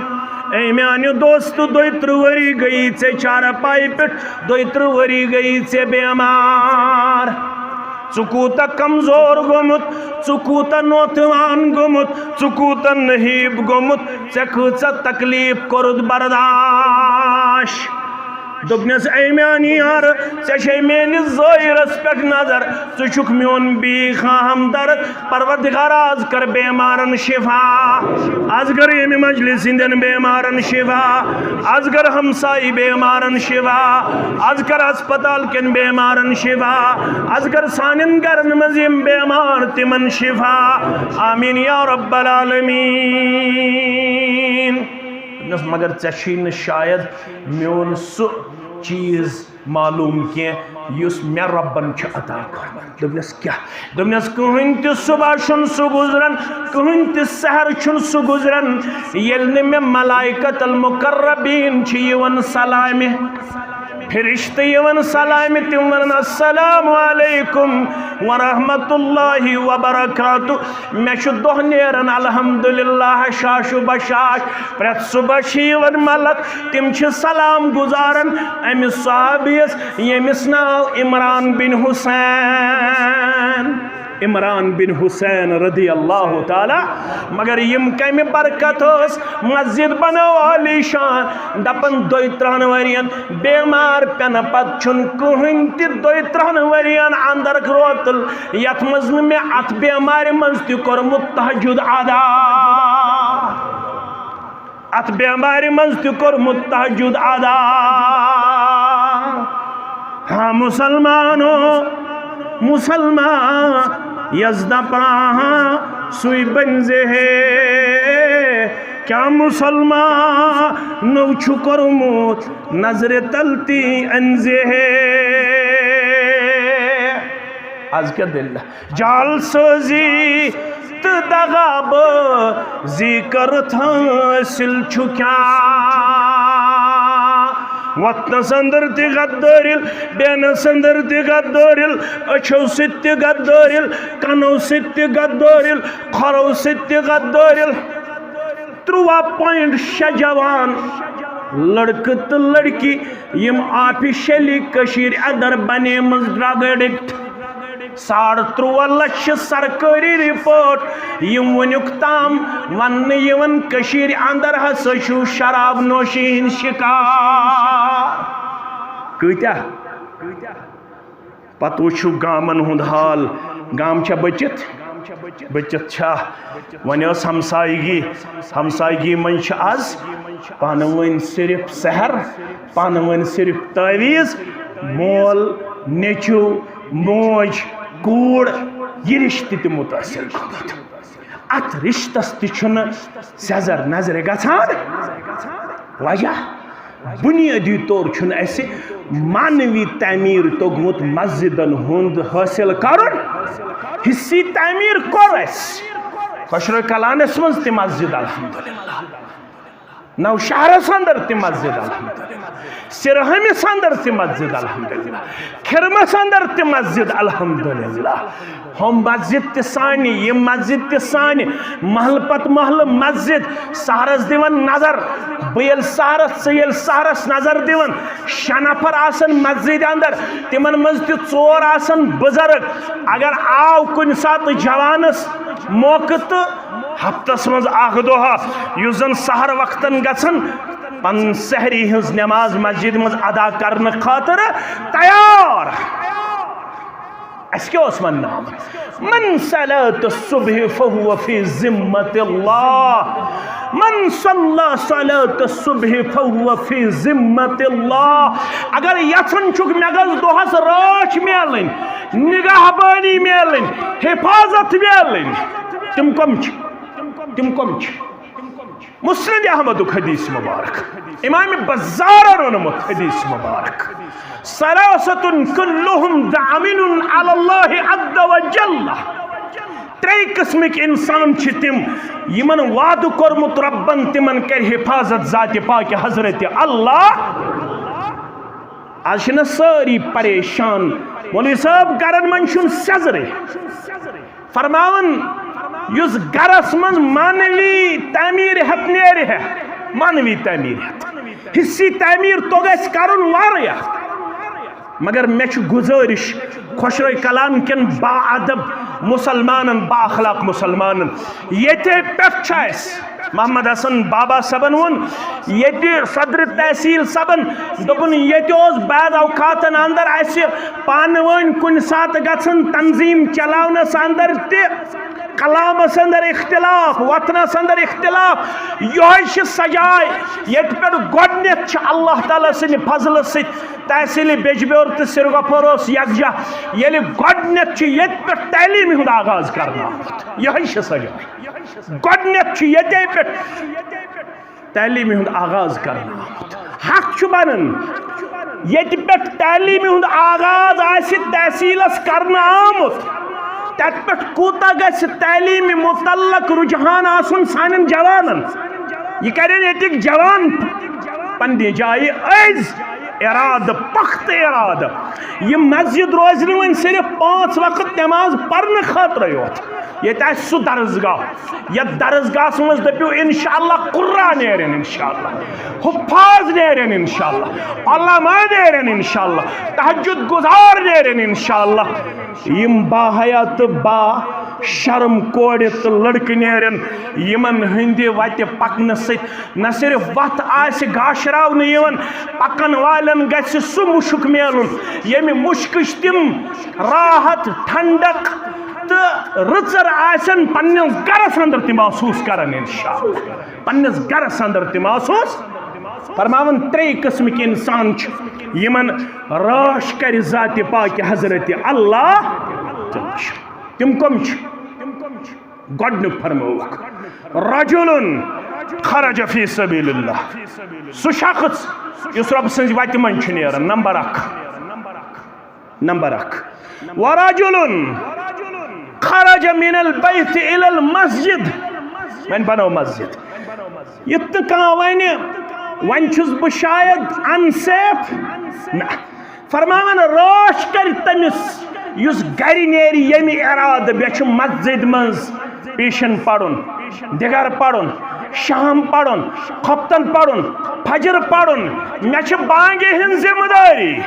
اے میانہِ دوست، دۄیہِ ترٕٛہ ؤری گٔیی ژےٚ چارپایہِ پٮ۪ٹھ، دۄیہِ ترٕٛہ ؤری گٔیی ژےٚ بٮ۪مار۔ ژٕ کوٗتاہ کمزور گوٚمُت، ژٕ کوٗتاہ نوتوان گوٚمُت، ژٕ کوٗتاہ نحیب گوٚمُت، ژےٚ کۭژاہ تکلیف کوٚرُتھ برداش۔ دوٚپنس، اے میانہِ یار، ژےٚ چھے میٲنِس ظٲہرس پٮ۪ٹھ نظر، ژٕ چھُکھ میون بیگ ہمدرد۔ پروردگار، از کر بیمارن شفا، از کر ییٚمہِ مجلس ہٕنٛدٮ۪ن بیمارن شفا، از کر ہمسایہِ بیمارن شفا، از کر ہسپتال کٮ۪ن بیمارن شفا، از کر سانٮ۪ن گرن منٛز یِم بیمار تِمن شفا۔ آمین یا رب العالمین۔ دوٚپنس، مگر ژےٚ چھُے نہٕ شاید میون سُہ چیٖز معلوم کینٛہہ یُس مےٚ رۄبن چھُ عطا کوٚرمُت۔ دوٚپنس، کیٛاہ؟ دوٚپنس، کٕہٕنۍ تہِ صبح چھُنہٕ سُہ گُزران، کٕہٕنۍ تہِ سحر چھُنہٕ سُہ گُزران، ییٚلہِ نہٕ مےٚ ملائکۃ المقربین چھِ یِوان سلامہِ، فرشتہٕ یِوان سلامہِ، تِم ونان، السلام علیکم ورحمۃ اللہ وبرکاتہ۔ مےٚ چھُ دۄہ نیران الحمدللہ شاش و بشاش۔ پرٛٮ۪تھ صبح چھِ یِوان ملک، تِم چھِ سلام گُزاران أمِس صحابیَس، ییٚمِس ناو عمران بن حسین، عمران بن حسین رضی اللہ تعالیٰ۔ مگر یِم کمہِ برکت ٲس، مسجد بنٲو عالی شان۔ دپان، دۄیہِ ترٕٛہن ؤرین بیمار پٮ۪نہٕ پتہٕ چھُنہٕ کٕہٕنۍ تہِ دۄیہِ ترٕٛہن ؤرین اندر روتل یتھ منٛز نہٕ مےٚ اتھ بیمارِ منٛز تہِ کوٚرمُت تہجد ادا۔ اتھ بیمارِ منٛز تہِ کوٚرمُت تہجد ادا۔ ہاں مسلمانو، مسلمان یزدہ پراہاں سُے بنزے ہے۔ کیا مسلمانو چھُ کوٚرمُت نظرِ تل تی انزے ہے؟ از کیا دل؟ جعل سازی تہٕ دغابازی کٔرٕتھ حٲصِل چھُ کیٛاہ؟ وطنس اندر تہِ غدٲرِل، بیٚنس اندر تہِ غدٲرِل، أچھو سۭتۍ تہِ غدٲرِل، کنو سۭتۍ تہِ غدٲرِل، کھۄرو سۭتۍ تہِ غدٲرِل۔ تُرٛواہ پوینٹ شےٚ جوان لڑکہٕ تہٕ لڑکی یِم آفیشلی کٔشیٖرِ اندر بنے مٕژ ڈرگ ایڈکٹ۔ ساڑ تُرٛواہ لچھ چھِ سرکٲری رپورٹ۔ یِم وٕنیُک تام وننہٕ یِوان کٔشیٖرِ اندر ہسا چھُ شراب نوشی ہِنٛدۍ شکار۔ کۭتیاہ؟ پتہٕ وٕچھِو گامن ہُنٛد حال۔ گام چھا بٔچِتھ؟ بٔچِتھ چھا؟ وۄنۍ ٲس ہمسایگی، ہمسایگی منٛز چھِ از پانہٕ ؤنۍ صرف سحر، پانہٕ ؤنۍ صرف تعویذ، مول، نیٚچو، موج، کوٗر، یہِ رشتہٕ تہِ متٲثر گوٚمُت۔ اتھ رشتس تہِ چھُنہٕ سیٚزر نظرِ گژھان۔ وجہ بنیٲدی طور چھُنہٕ اَسہِ معنوی تعمیٖر توٚگمُت مسجدن ہُنٛد حٲصِل کرُن۔ حصی تعمیٖر کوٚر اَسہِ خۄشرو کلانس منٛز تہِ مسجد الحمدللہ، نوشہرس اندر تہِ مسجد الحمدللہ، سرہمس اندر تہِ مسجد الحمدللہ، کھرمس اندر تہِ مسجد الحمدللہ۔ ہُم مسجد تہِ سانہِ، یِم مسجد تہِ سانہِ، محلہٕ پتہٕ محلہٕ مسجد۔ سحرس دِوان نظر، بہٕ ییٚلہِ سحرس، ژٕ ییٚلہِ سحرس نظر دِوان، شےٚ نفر آسان مسجد اندر، تِمن منٛز تہِ ژور آسان بُزرگ۔ اگر آو کُنہِ ساتہٕ جوانس موقعہٕ تہٕ ہفتس منٛز اکھ دۄہا، یُس زن سحر وقتن گژھان، پنٕنۍ سحری ہٕنٛز نماز مسجد منٛز ادا کرنہٕ خٲطرٕ تیار۔ اَسہِ کیٛاہ اوس وَننہٕ آمُت؟ من صلاة الصبح فهو في ذمة الله۔ من صلى صلاة الصبح فهو في ذمة الله۔ اگر یژھان چھُکھ مےٚ گژھ دۄہس رٲچھ میلٕنۍ، نگہبٲنی میلٕنۍ، حفاظت میلٕنۍ، تِم کم چھِ؟ تِم کم چھِ؟ مسند احمدُک حدیث مبارک، امام بزارن اوٚنمُت حدیث مبارک۔ ثلاثة كلهم ضامن على الله عز وجل۔ ترٛے قٕسمٕکۍ انسان چھِ تِم، یِمن وعدٕ کوٚرمُت رۄبن، تِمن کرِ حفاظت ذاتِ پاکہِ حضرت اللہ۔ از چھِنہ سٲری پریشان، مولوی صٲب، گرن منٛز چھُنہٕ سیٚزرٕے۔ فرماوان، یُس گرس منٛز معنوی تعمیٖر ہٮ۪تھ نیرِ ہے، معنوی تعمیٖر ہٮ۪تھ، حصی تعمیٖر توٚگ اَسہِ کرُن واریاہ۔ مگر مےٚ چھُ گُزٲرِش خۄشرَے کلام کٮ۪ن با ادب مُسلمانن، با اخلاق مُسلمانن، ییٚتہِ پٮ۪ٹھ چھُ اَسہِ محمد حسن بابا صٲبن ووٚن، ییٚتہِ صدر تحصیل صٲبن دوٚپُن، ییٚتہِ اوس بعض اوقاتن اندر اَسہِ پانہٕ ؤنۍ کُنہِ ساتہٕ گژھان تنظیٖم چلاونس اندر تہِ کلامس اندر اختلاف، وتھنس اندر اختلاف۔ یہے چھِ سجاے ییٚتہِ پٮ۪ٹھ گۄڈٕنیتھ چھِ اللہ تعالیٰ سٕنٛدِ فضلہٕ سۭتۍ تحصیل بیجبیور تہٕ سرگوفر اوس یکجاہ، ییٚلہِ گۄڈٕنیتھ چھُ ییٚتہِ پٮ۪ٹھ تعلیٖمہِ ہُنٛد آغاز کرنہٕ آمُت۔ یہے چھِ سجاے۔ گۄڈٕنیتھ چھُ ییٚتے پٮ۪ٹھ تعلیٖمہِ ہُنٛد آغاز کرنہٕ آمُت۔ حق چھُ بنان، ییٚتہِ پٮ۪ٹھ تعلیٖمہِ ہُنٛد آغاز آسہِ تحصیلس کرنہٕ آمُت، تتہِ پٮ۪ٹھ کوٗتاہ گژھِ تعلیٖمہِ متعلق رجحان آسُن سانٮ۪ن جوانن؟ یہِ کرن ییٚتِکۍ جوان پننہِ جایہِ أزۍ ارادٕ، پختہٕ ارادٕ۔ یہِ مسجد روزِ نہٕ وۄنۍ صرف پانٛژھ وقت نماز پرنہٕ خٲطرَے یوت۔ ییٚتہِ آسہِ سُہ درسگاہ، یَتھ درسگاہَس منٛز دٔپِو، انشاءاللہ قرآن نیرن، انشاءاللہ حفاظ نیرن، انشاءاللہ علماء نیرن، انشاءاللہ تہجد گزار نیرن، انشاءاللہ۔ یِم باحیا تہٕ با شرم کورِ تہٕ لڑکہٕ نیرن، یِمن ہٕنٛدِ وتہِ پکنہٕ سۭتۍ نہ صرف وتھ آسہِ گاشراونہٕ یِوان، پکن والٮ۪ن گژھِ سُہ مُشُک میلُن، ییٚمہِ مُشکٕچ تِم راحت، ٹھنڈک تہٕ رٕژر آسن پننِس گرس اندر تہِ محسوس کران، انشاءاللہ پننِس گرس اندر تہِ محسوس۔ فرماوان، ترٛے قٕسمٕکۍ انسان چھِ یِمن رٲچھ کرِ ذاتِ پاکہِ حضرت اللہ۔ تِم کم چھِ؟ گۄڈنیُک فرمووُکھ، رجل خرج فی سبیل اللہ، سُہ شخص یُس رۄب سٕنٛزِ وتہِ منٛز چھُ نیران، نمبر اکھ۔ نمبر اکھ۔ ورجل خرج من البیت الی المسجد، وۄنۍ بنٲو مسجد۔ یُتھ نہٕ کانٛہہ وَنہِ، وۄنۍ چھُس بہٕ شاید unsafe۔ نہ۔ فرماوان، رٲچھ کرِ تٔمِس یُس گرِ نیرِ ییٚمہِ ارادٕ، مےٚ چھُ مسجد منٛز پیشن پرُن، دِگر پرُن، شام پرُن، خۄفتن پرُن، فجر پرُن، مےٚ چھِ بانگہِ ہٕنٛز ذمہٕ دٲری،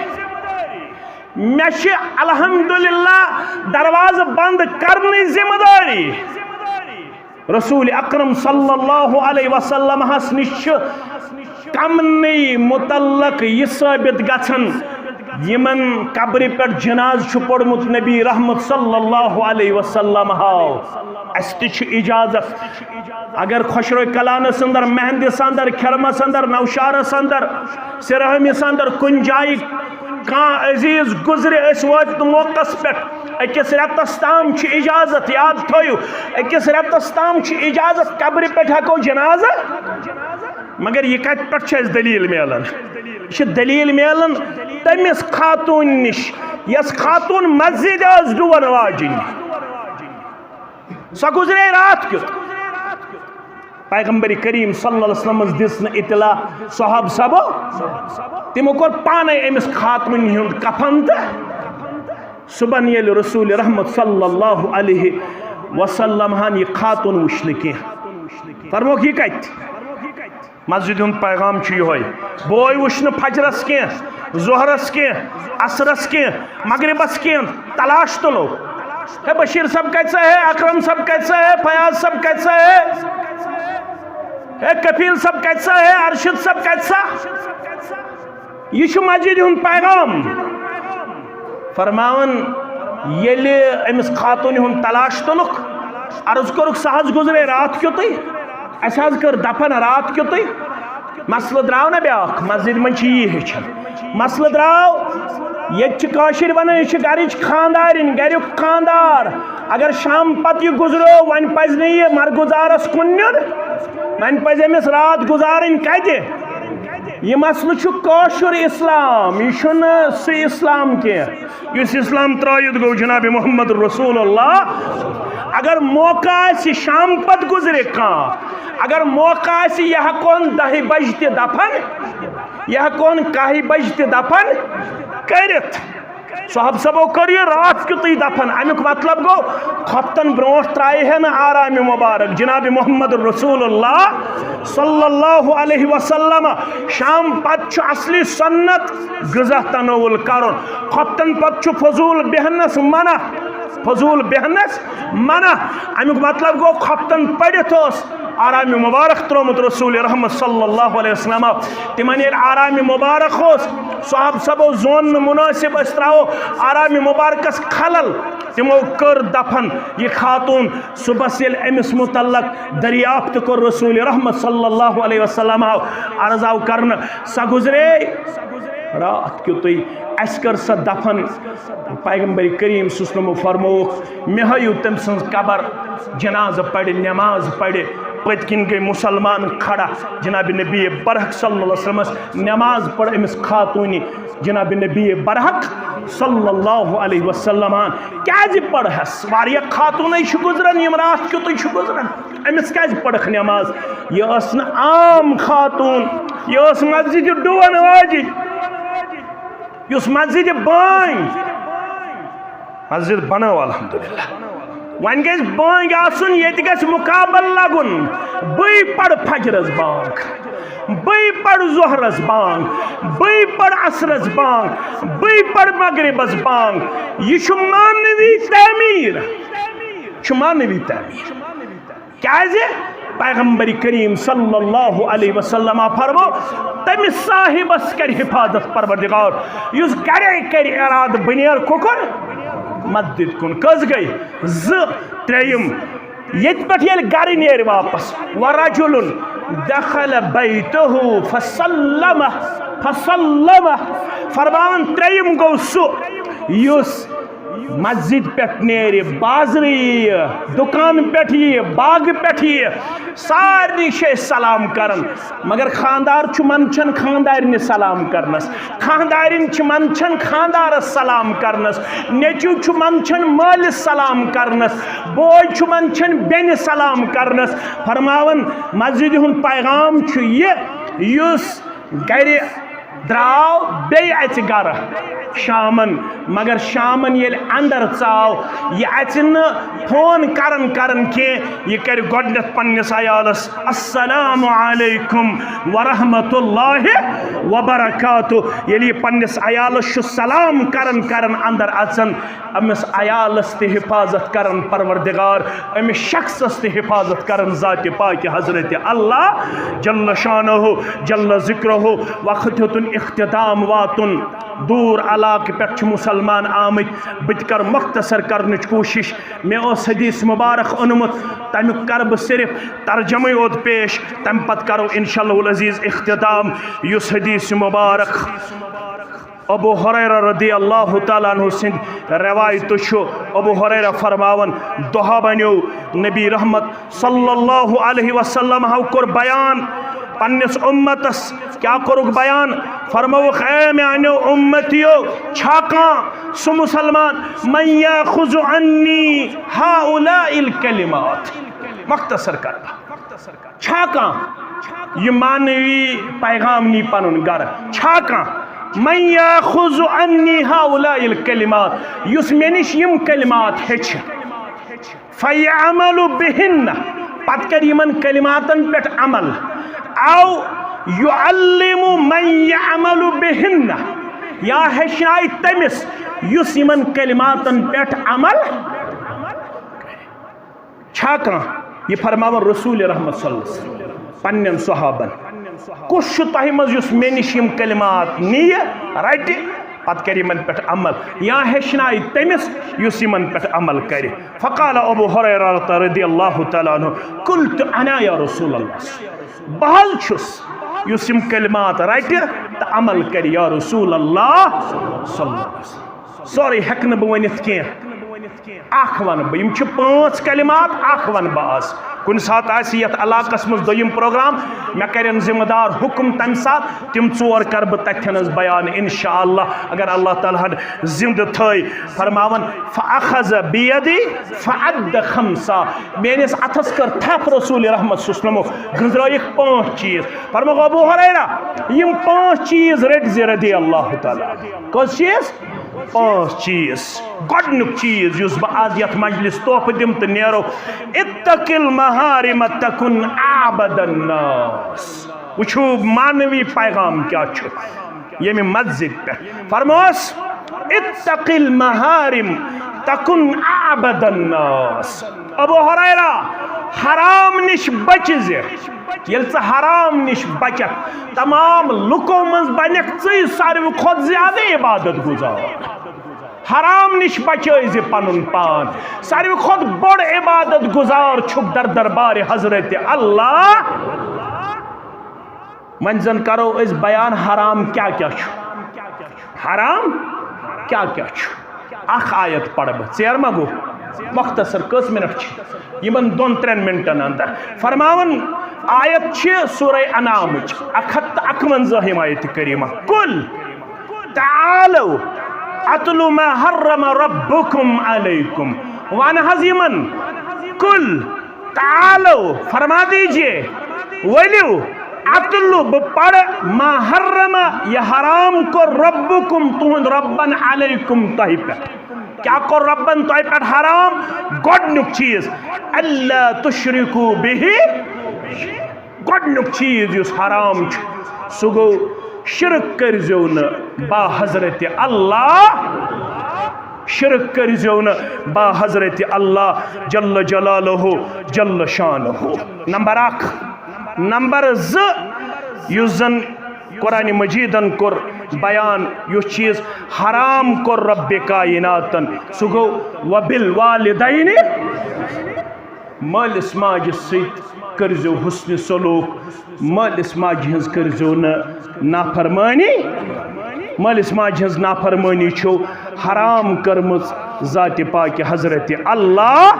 مےٚ چھِ الحمدللہ دروازٕ بند کرنٕچ ذمہٕ دٲری۔ رسول اکرم صلی اللہ علیہ وسلم ہس نِش چھُ کمنٕے متعلق یہِ ثٲبت گژھان، یِمن قبرِ پٮ۪ٹھ جناز چھُ پوٚرمُت نبی رحمت صلی اللہ علیہ وسلم ہاو۔ اسہِ تہِ چھُ اجازت، اگر خۄشرو کلانس اندر، مہندس اندر، کھرمس اندر، نوشارس اندر، سرہمس اندر کُنہِ جایہِ کانٛہہ عزیز گُزرِ، أسۍ وٲتۍ نہٕ موقعس پٮ۪ٹھ، أکِس رٮ۪تس تام چھِ اجازت، یاد تھٲیِو، أکِس رٮ۪تس تام چھِ اجازت، قبرِ پٮ۪ٹھ ہٮ۪کو جنازٕ، مگر یہِ کتہِ پٮ۪ٹھ چھِ اَسہِ دٔلیٖل میلان؟ یہِ چھِ دٔلیٖل میلان تٔمِس خاتوٗن نِش، یۄس خاتوٗن مسجد ٲس ڈُوَن واجِنۍ۔ سۄ گُزرے راتھ کیُتھ۔ پیغمبر کریم صلی اللہ علیہ وسلمس دِژ نہٕ اطلاع صحابہٕ صٲبو، تِمو کوٚر پانے أمِس خاتوٗنہِ ہُنٛد کفن تہٕ صبحن ییٚلہِ رسول رحمت صلی اللہ علیہ وسلم ہن یہِ خاتوٗن وٕچھ نہٕ کینٛہہ، فرموکھ، یہِ کتہِ؟ مسجد ہُنٛد پیغام چھُ یِہوٚے، بوے وٕچھ نہٕ فجرس کینٛہہ، ظہرس کینٛہہ، عصرس کینٛہہ، مغربس کینٛہہ، تلاش تُلو۔ ہے بشیر صٲب کتہِ سا ہے؟ اکرم صٲب کتہِ سا ہے؟ فیاض صٲب کتہِ سا ہے؟ ہے کفیل صٲب کتہِ سا ہے؟ ارشد صٲب کتہِ سا؟ یہِ چھُ مسجد ہُنٛد پیغام۔ فرماوان، ییٚلہِ أمِس خاتوٗنہِ ہُنٛد تلاش تُلُکھ، عرض کوٚرُکھ، سۄ حظ گُزرے راتھ کیُتُے، اَسہِ حظ کٔر دفن راتھ کیُتُے۔ مسلہٕ درٛاو نہ بیٛاکھ، مسجد منٛز چھِ یی ہیٚچھان۔ مسلہٕ درٛاو، ییٚتہِ چھِ کٲشِرۍ وَنان، یہِ چھِ گَرِچ خانٛدارِنۍ، گَریُک خانٛدار۔ اگر شام پَتہٕ یہِ گُزریو، وۄنۍ پَزِ نہٕ یہِ مَرگُزارَس کُن نیُن، وۄنۍ پَزِ أمِس راتھ گُزارٕنۍ کَتہِ؟ یہِ مسلہٕ چھُ کٲشُر اِسلام، یہِ چھُنہٕ سُہ اِسلام کینٛہہ۔ یُس اسلام ترٲیِتھ گوٚو جناب محمد رسول اللہ۔ اگر موقع آسہِ شام پتہٕ گُزرِ کانٛہہ، اگر موقع آسہِ یہِ ہٮ۪کون دَہہِ بجہِ تہِ دفن، یہِ ہٮ۪کون کاہہِ بجہِ تہِ دفن کٔرِتھ۔ صحابہ صٲبو کٔر یہِ راتھ کیُتُے دفن۔ اَمیُک مطلب گوٚو، خۄفتن برونٛٹھ ترٛایہِ ہے نہٕ آرامِ مُبارک۔ جناب محمد رسول اللہ صلی اللہ علیہ وسلم، شام پتہٕ چھُ اصلی سنت غذا تناول کرُن۔ خۄفتن پتہٕ چھُ فضول بیہنس منع، فضول بیہنس منع۔ اَمیُک مطلب گوٚو، خۄفتن پٔرِتھ اوس آرامِ مُبارک ترٛوومُت رسول رحمت صلی اللہ علیہ وسلم۔ تِمن ییٚلہِ آرامِ مُبارک اوس، صحابہ صٲبو زون نہٕ مناسب أسۍ ترٛاوو آرامِ مُبارکس خلل۔ تِمو کٔر دفن یہِ خاتون۔ صبحس ییٚلہِ أمِس متعلق دریافت کوٚر رسول رحمت صلی اللہ علیہ وسلم، عرض آو کرنہٕ، سۄ گُزرے راتھ کیُتُے، اَسہِ کٔر سۄ دفن۔ پیغمبر کریم صلی اللہ علیہ وسلم فرمووُکھ، مےٚ ہٲیِو تٔمۍ سٕنٛز قبر، جنازٕ پرِ، نماز پرِ۔ پٔتۍ کِنۍ گٔے مُسلمان کھڑا، جناب نبی برحق صلی اللہ علیہ وسلمس نماز پٔر أمِس خاتوٗنہِ، جناب نبی برحق صلی اللہ علیہ وسلم۔ کیازِ پٔرہس؟ واریاہ خاتوٗنٕے چھِ گُزران، یِم راتھ کیُتُے چھُ گُزران، أمِس کیازِ پٔرٕکھ نماز؟ یہِ ٲس نہٕ عام خاتوٗن، یہِ ٲس مسجدِ ڈُوَن واجِنۍ، یُس مسجدِ بانۍ، مسجد بنٲو الحمدللہ۔ وۄنۍ گژھِ بانگہِ آسُن، ییٚتہِ گژھِ مُقابل لگُن۔ بٕے پرٕ فجرس بانگ، بٕے پرٕ ظہرس بانگ، بٕے پرٕ عصرس بانگ، بٕے پرٕ مغربس بانگ۔ یہِ چھُ معنوی تعمیٖر، چھُ معنوی تعمیٖر۔ کیازِ؟ پیغمبر کریم صلی اللہ علیہ وسلم فرمو، تٔمِس صاحبس کرِ حفاظت پروردگار، یُس گرے کرِ ارادٕ بہٕ نیرٕ کوٚکُر مسجد کُن۔ کٔژ گٔے؟ زٕ۔ ترٛیٚیِم، ییٚتہِ پٮ۪ٹھ ییٚلہِ گرٕ نیرِ واپس، ورجل دخل بیتہ فسلم، فسلم۔ فرماوان ترٛیٚیِم گوٚو سُہ، یُس مسجد پٮ۪ٹھ نیرِ، بازرٕ یِیہِ، دُکان پٮ۪ٹھ یِیہِ، باغہٕ پٮ۪ٹھ یِیہِ، سارنٕے چھِ أسۍ سلام کران۔ مگر خاندار چھُ منٛدچھان خاندارنہِ سلام کرنس، خاندارِنۍ چھِ منٛدچھان خاندارس سلام کرنس، نیٚچو چھُ منٛدچھان مٲلِس سلام کرنس، بوے چھُ منٛدچھان بیٚنہِ سلام کرنس۔ فرماوان، مسجدِ ہُنٛد پیغام چھُ یہِ، یُس گرِ درٛاو، بیٚیہِ اَژِ گرٕ شامن، مگر شامن ییٚلہِ اندر ژاو، یہِ اَژِ نہٕ فون کران کران کینٛہہ، یہِ کرِ گۄڈٕنٮ۪تھ پننِس عیالس، "السلام علیکم ورحمۃ اللہ وبرکاتہ"۔ ییٚلہِ یہِ پننِس عیالس چھُ سلام کران کران اندر اژان، أمِس عیالس تہِ حفاظت کرن پروردگار، أمِس شخصس تہِ حفاظت کرن ذاتِ پاکِ حضرت اللہ جل شانہ جل ذکرہ۔ وقت ہیوٚتُن اختتام واتُن، دوٗر علاقہٕ پٮ۪ٹھ چھِ مُسلمان آمٕتۍ، بہٕ تہِ کرٕ مختصر کرنٕچ کوٗشش۔ مےٚ اوس حدیث مبارک اوٚنمُت، تمیُک کرٕ بہٕ صرف ترجمے یوت پیش، تمہِ پتہٕ کرو انشاءاللہ العزیز اختتام۔ یُس حدیث مبارک ابو ہریرہ رضی اللہ تعالیٰ عنہ سٕنٛدِ روایتہٕ چھُ، ابو ہریرہ فرماوان، دۄہا بنیو نبی رحمت صلی اللہ علیہ وسلم ہو کوٚر بیان پننِس اُمتس۔ کیٛاہ کوٚرُکھ بیان؟ فرمووُکھ، اے میانیو اُمتیو، چھا کانٛہہ سُہ مُسلمان، من یاخذ عنی ہؤلاء الکلمات، مختصر کرٕ بہٕ۔ چھا کانٛہہ یہِ معنوی پیغام نی پنُن گرٕ؟ چھا کانٛہہ من یاخذ عنی ہؤلاء الکلمات، یُس مےٚ نِش یِم کلمات ہیٚچھِ، فیعمل بہن، پتہٕ کرِ یِمن کلماتن پٮ۪ٹھ عمل، او یعلم من یعمل بہن، یا ہیٚچھنایہِ تٔمِس یُس یِمن کلماتن پٮ۪ٹھ عمل چھا کانٛہہ؟ یہِ فرماوان رسول رحمت صلی اللہ علیہ وسلم پننٮ۪ن صحابن، کُس چھُ تۄہہِ منٛز یُس مےٚ نِش یِم کلمات نِیہِ، رٹہِ، پتہٕ کرِ یِمن پٮ۪ٹھ عمل، یا ہیٚچھنایہِ تٔمِس یُس یِمن پٮ۪ٹھ عمل کرِ؟ فقال ابو ہریرہ رضی اللہ تعالیٰ عنہ، قلت انا یا رسول اللہ، بہٕ حظ چھُس یُس یِم کلمات رٹہِ تہٕ عمل کرِ، یا رسول اللہ صلی اللہ علیہ وسلم۔ سورُے ہٮ۪کہٕ نہٕ بہٕ ؤنِتھ کینٛہہ۔ اکھ ونہٕ بہٕ، یِم چھِ پانٛژھ کلمات، اکھ ونہٕ بہٕ آز۔ کُنہِ ساتہٕ آسہِ یتھ علاقس منٛز دوٚیِم پروگرام، مےٚ کرن ذمہٕ دار حُکم، تمہِ ساتہٕ تِم ژور کرٕ بہٕ تتھٮ۪نس بیان انشاءاللہ، اگر اللہ تعالیٰ ہن زندٕ تھٲے۔ فرماوان، فاخذ بیدی فعد خمسہ، میٲنِس اتھس کٔر تھپھ رسول رحمت صلی اللہ علیہ وسلمو، گٔنزرٲیِکھ پانٛژھ چیٖز۔ فرمووُکھ، ابو ہریرہ، یِم پانٛژھ چیٖز رٔٹۍ زِ رضی اللہ تعالیٰ۔ کٔژ چیٖز؟ پانٛژھ چیٖز۔ گۄڈٕنیُک چیٖز یُس بہٕ آز یَتھ مجلس تحفہٕ دِمہٕ تہٕ نیرو، اتق المحارم تکن اعبد الناس۔ وٕچھِو معنوی پیغام کیٛاہ چھُ ییٚمہِ مسجد پٮ۪ٹھ۔ فرموس، اتق المحارم تکن اعبد الناس۔ ابو ہریرہ، حرام نِش بچہِ زِ۔ ییٚلہِ ژٕ حرام نِش بچکھ، تمام لُکو منٛز بنکھ ژٕے ساروی کھۄتہٕ زیادٕ عبادت گزار۔ حرام نِش بچٲے زِ پنُن پان۔ ساروی کھۄتہٕ بوٚڑ عبادت گزار چھُکھ در دربارِ حضرت اللہ۔ وۄنۍ زن کرو أسۍ بیان حرام کیٛاہ کیٛاہ چھُ۔ حرام کیٛاہ کیٛاہ چھُ؟ اکھ آیت پرٕ بہٕ، ژیر ما گوٚو؟ مختصر، کٔژ منٹ چھِ؟ یِمن دۄن ترٛٮ۪ن منٹن اندر۔ فرماوان آیت چھِ سورہ انعامٕچ، اکھ ہتھ تہٕ اکونزٲہِم آیت کریمہ۔ قل تعالوا اتل ما حرم ربکم علیکم۔ وَن حظ یِمن، قل تعالوا، فرما دیجئے، ؤلِو، اتل، بہٕ پرٕ، ما حرم، یہِ حرام کوٚر ربکم، تُہُنٛد ربن، علیکم، تۄہہِ پٮ۪ٹھ۔ کیٛاہ کوٚر ربن تۄہہِ پٮ۪ٹھ حرام؟ گۄڈٕنیُک چیٖز، اللہ تشرکو بہ۔ گۄڈٕنیُک چیٖز یُس حرام چھُ، سُہ گوٚو، شرک کٔرۍزیو نہٕ با حضرت اللہ، شرک کٔرۍزیو نہٕ با حضرت اللہ جل جلالہ جل شانہ۔ نمبر اکھ۔ نمبر زٕ، یُس زن قرآن مجیدن کوٚر بیان، یُس چیٖز حرام کوٚر رب کائناتن، سُہ گوٚو وبالوالدین، مٲلِس ماجہِ سۭتۍ کٔرۍزیو حسنِ سلوک، مٲلِس ماجہِ ہٕنٛز کٔرۍزیو نہٕ نافرمٲنی۔ مٲلِس ماجہِ ہٕنٛز نافرمٲنی چھو حرام کٔرمٕژ ذاتِ پاکہِ حضرت اللہ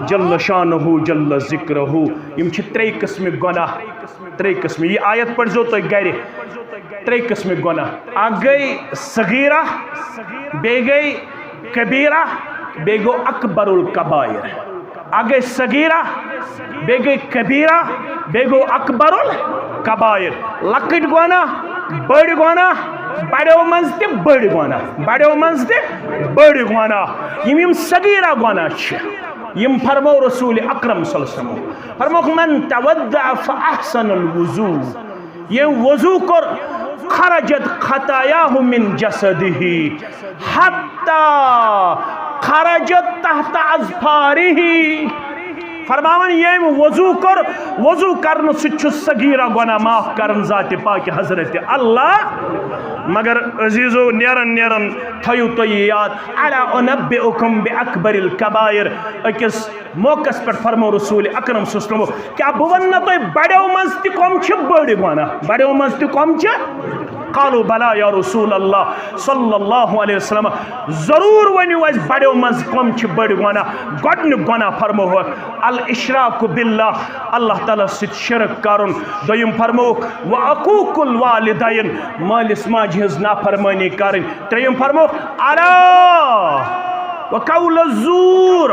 جل شانہ جل ذکرہ۔ یِم چھِ ترٛے قٕسمٕکۍ گۄناہ، ترٛے قٕسمٕکۍ۔ یہِ آیت پٔرۍزیو تُہۍ گرِ۔ ترٛے قٕسمٕکۍ گۄناہ۔ اکھ گٔے صغیرہ، بیٚیہِ گٔے کبیرہ، بیٚیہِ گوٚو اکبر الکبائر۔ اکھ گٔے صغیرہ، بیٚیہِ گٔے کبیرہ، بیٚیہِ گوٚو اکبر الکبائر۔ لۄکٕٹۍ گۄناہ، بٔڑۍ گۄناہ، بڑیو منٛز تہِ بٔڑۍ گۄناہ، بڑیو منٛز تہِ بٔڑۍ گۄناہ۔ یِم یِم صغیرہ گۄناہ چھِ، یِم فرمو رسول اکرم صلی اللہ علیہ وسلم، فرموکھ، من تودع فاحسن الوضو۔ ییٚمۍ وضو کوٚر، خرجت خطایاہ من جسدہ حتی خرجت تحت اظفارہ۔ فرماوان، ییٚمۍ وضو کوٚر، وضو کرنہٕ سۭتۍ چھُ صغیرہ گۄناہ معاف کران ذاتِ پاکہِ حضرت اللہ۔ مگر عزیزو، نیران نیران تھٲیِو تُہۍ یہِ یاد، الا انبئکم باکبر الکبائر۔ أکِس موقعس پٮ۪ٹھ فرمو رسول اکرم صلی اللہ علیہ وسلم، کیٛاہ بہٕ وَنہٕ نہ تۄہہِ بڑیو منٛز تہِ کۄم چھِ بٔڑۍ گۄناہ؟ بڑیو منٛز تہِ کۄم چھِ؟ قالوا بلی یا رسول اللہ صلی اللہ علیہ وسلم، ضروٗر ؤنِو اَسہِ بڑیو منٛز کۄم چھِ بٔڑۍ گۄناہ؟ گۄڈٕنیُک گۄناہ فرموہکھ الاشراک باللہ، اللہ تعالیٰ سۭتۍ شرک کرُن۔ دوٚیِم فرموہکھ وعقوق الوالدین، مٲلِس ماجہِ ہٕنٛز نافرمٲنی کرٕنۍ۔ ترٛیٚیِم فرموہکھ الا وقول الزور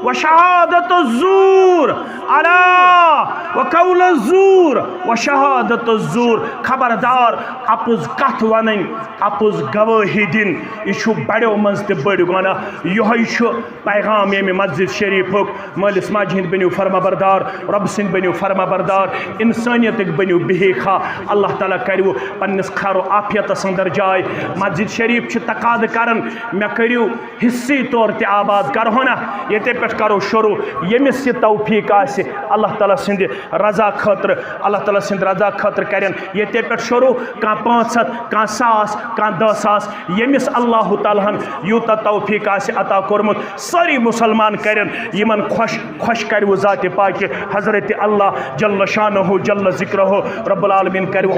وشہادت الزور، الا وقول الزور وشہادت الزور۔ خبردار، اپُز کتھ ونٕنۍ، اپُز گوٲہی دِنۍ، یہِ چھُ بڑیو منٛز تہِ بٔڑۍ گۄناہ۔ یِہوٚے چھُ پیغام ییٚمہِ مسجد شریفُک، مٲلِس ماجہِ ہٕنٛدۍ بٔنِو فرما بردار، رۄبہٕ سٕنٛدۍ بٔنِو فرما بردار، انسٲنیتٕکۍ بٔنِو بہیخا۔ اللہ تعالیٰ کروٕ پننِس خیر و عافیتس اندر جاے۔ مسجد شریف چھِ تقاضہٕ کران، مےٚ کٔرِو حصی طور تہِ آباد، کرہو نا، ییٚتے پٮ۪ٹھ کرو شروع۔ ییٚمِس یہِ توفیق آسہِ، اللہ تعالیٰ سٕنٛدِ رضا خٲطرٕ، اللہ تعالیٰ سٕنٛدِ رضا خٲطرٕ کرن ییٚتے پٮ۪ٹھ شروع، کانٛہہ پانٛژھ ہتھ، کانٛہہ ساس، کانٛہہ دَہ ساس، ییٚمِس اللہ تعالیٰ ہن یوٗتاہ توفیق آسہِ عطا کوٚرمُت، سٲری مسلمان کرن یِمن خۄش، خۄش کرِوٕ ذاتِ پاکہِ حضرت اللہ جل شانہ جل ذکرہ۔ رب العالمین کرِوٕ،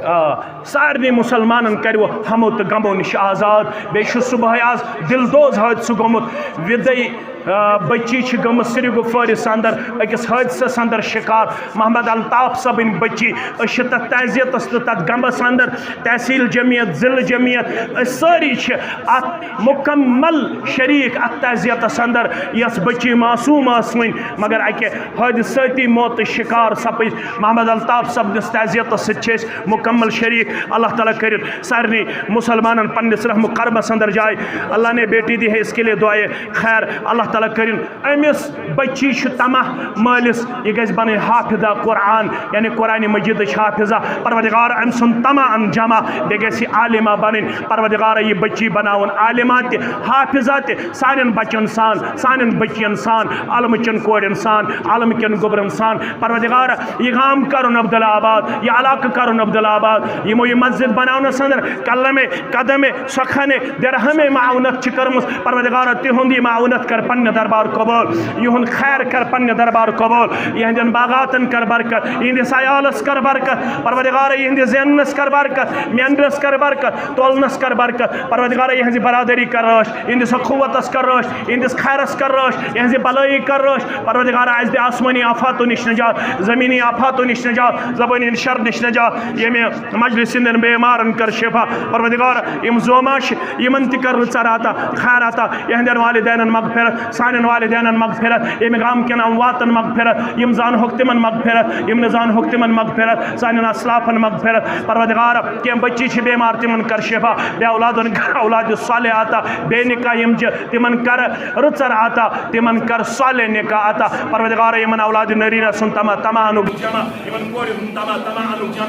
آ، سارنٕے مسلمانن کرِوٕ ہمو تہٕ غمو نِش آزاد۔ بیٚیہِ چھُ صبحٲے آز دِل دوز حٲدثہٕ گوٚمُت، وِدے آ، بچی چھِ گٔمٕژ سری گفارس اندر أکِس حٲدثس اندر شِکار۔ محمد الطاف صٲبٕنۍ بچی، أسۍ چھِ تتھ تعزیتس تہٕ تتھ غمس اندر، تحصیل جمعیت، ضلع جمعیت، أسۍ سٲری چھِ اتھ مکمل شریک اتھ تعزیتس اندر، یۄس بچی معصوم ٲس وٕنۍ، مگر اکہِ حٲدثٲتی موتٕچ شِکار سپٕج۔ محمد الطاف صٲبنِس تعزیتس سۭتۍ چھِ أسۍ مکمل شریک۔ اللہ تعالیٰ کٔرِن سارنٕے مسلمانن پننِس رحم و کرمس اندر جاے۔ اللہ نے بیٹی دی ہے اس کے لیے دعائے خیر، اللہ تعالیٰ کٔرِن أمِس بچی چھُ طمع مٲلِس، یہِ گژھِ بنٕنۍ حافظہ قرآن، یعنی قرآن مجیدٕچ حافظہ۔ پروردگار أمۍ سُنٛد طمع ان جمع، بیٚیہِ گژھِ یہِ عالمہ بنٕنۍ۔ پروردگار، یہِ بچی بناوُن عالمہ تہِ، حافظہ تہِ، سانٮ۪ن بچن سان، سانٮ۪ن بچین سان، علمہٕ چٮ۪ن کورٮ۪ن سان، علمہٕ کٮ۪ن گوٚبرن سان۔ پروردگار، یہِ گام کرُن عبدالآباد، یہِ علاقہٕ کرُن عبدالآباد، یِمو یہِ مسجد بناونس اندر قلمِ قدمِ سخنِ درہمِ معاونت چھِ کٔرمٕژ۔ پروردگارا، تِہُنٛد یہِ معاونت کر پننہِ دربار قبول، یِہُنٛد خیر کر پننہِ دربار قبول، یِہنٛدٮ۪ن باغاتن کر برکت، یِہنٛدِس عیالس کر برکت۔ پروردگارا، یِہنٛدِس زیننس کر برکت، میننس کر برکت، تولنس کر برکت۔ پروردگارا، یِہنٛزِ برادری کر رٲچھ، یِہنٛدِس اخوتس کر رٲچھ، یِہنٛدِس خیرس کر رٲچھ، یِہنٛزِ بلٲیی کر رٲچھ۔ پروردگارا، اَسہِ دِ آسمٲنی آفاتو نِش نجات، زمینی آفاتو نِش نجات، زبٲنی شر نِش نجات۔ ییٚمہِ مجلس ہٕنٛدٮ۪ن بیمارن کر شفا۔ پروردگار، یِم زوما چھِ، یِمن تہِ کر رٕژر عطا، خیر عطا، یِہنٛدٮ۪ن والدینن مغفرت، سانٮ۪ن والدینن مغفرت، ییٚمہِ گام کٮ۪ن امواتن مغفرت، یِم زانہوکھ تِمن مغفرت، یِم نہٕ زانہوکھ تِمن مغفرت، سانٮ۪ن اسلافن مغفرت۔ پروردگار، کینٛہہ بچی چھِ بیمار، تِمن کر شفا، بے اولادن کر اولاد صالح عطا، بے نکاح یِم چھِ، تِمن کر رٕژر عطا، تِمن کر صالح نکاح عطا۔ پروردگار، یِمن اولاد نرینہ سُنٛد طمع، طمع انُک جمع، یِمن کورِ ہُنٛد طمع، طمع انُک جمع۔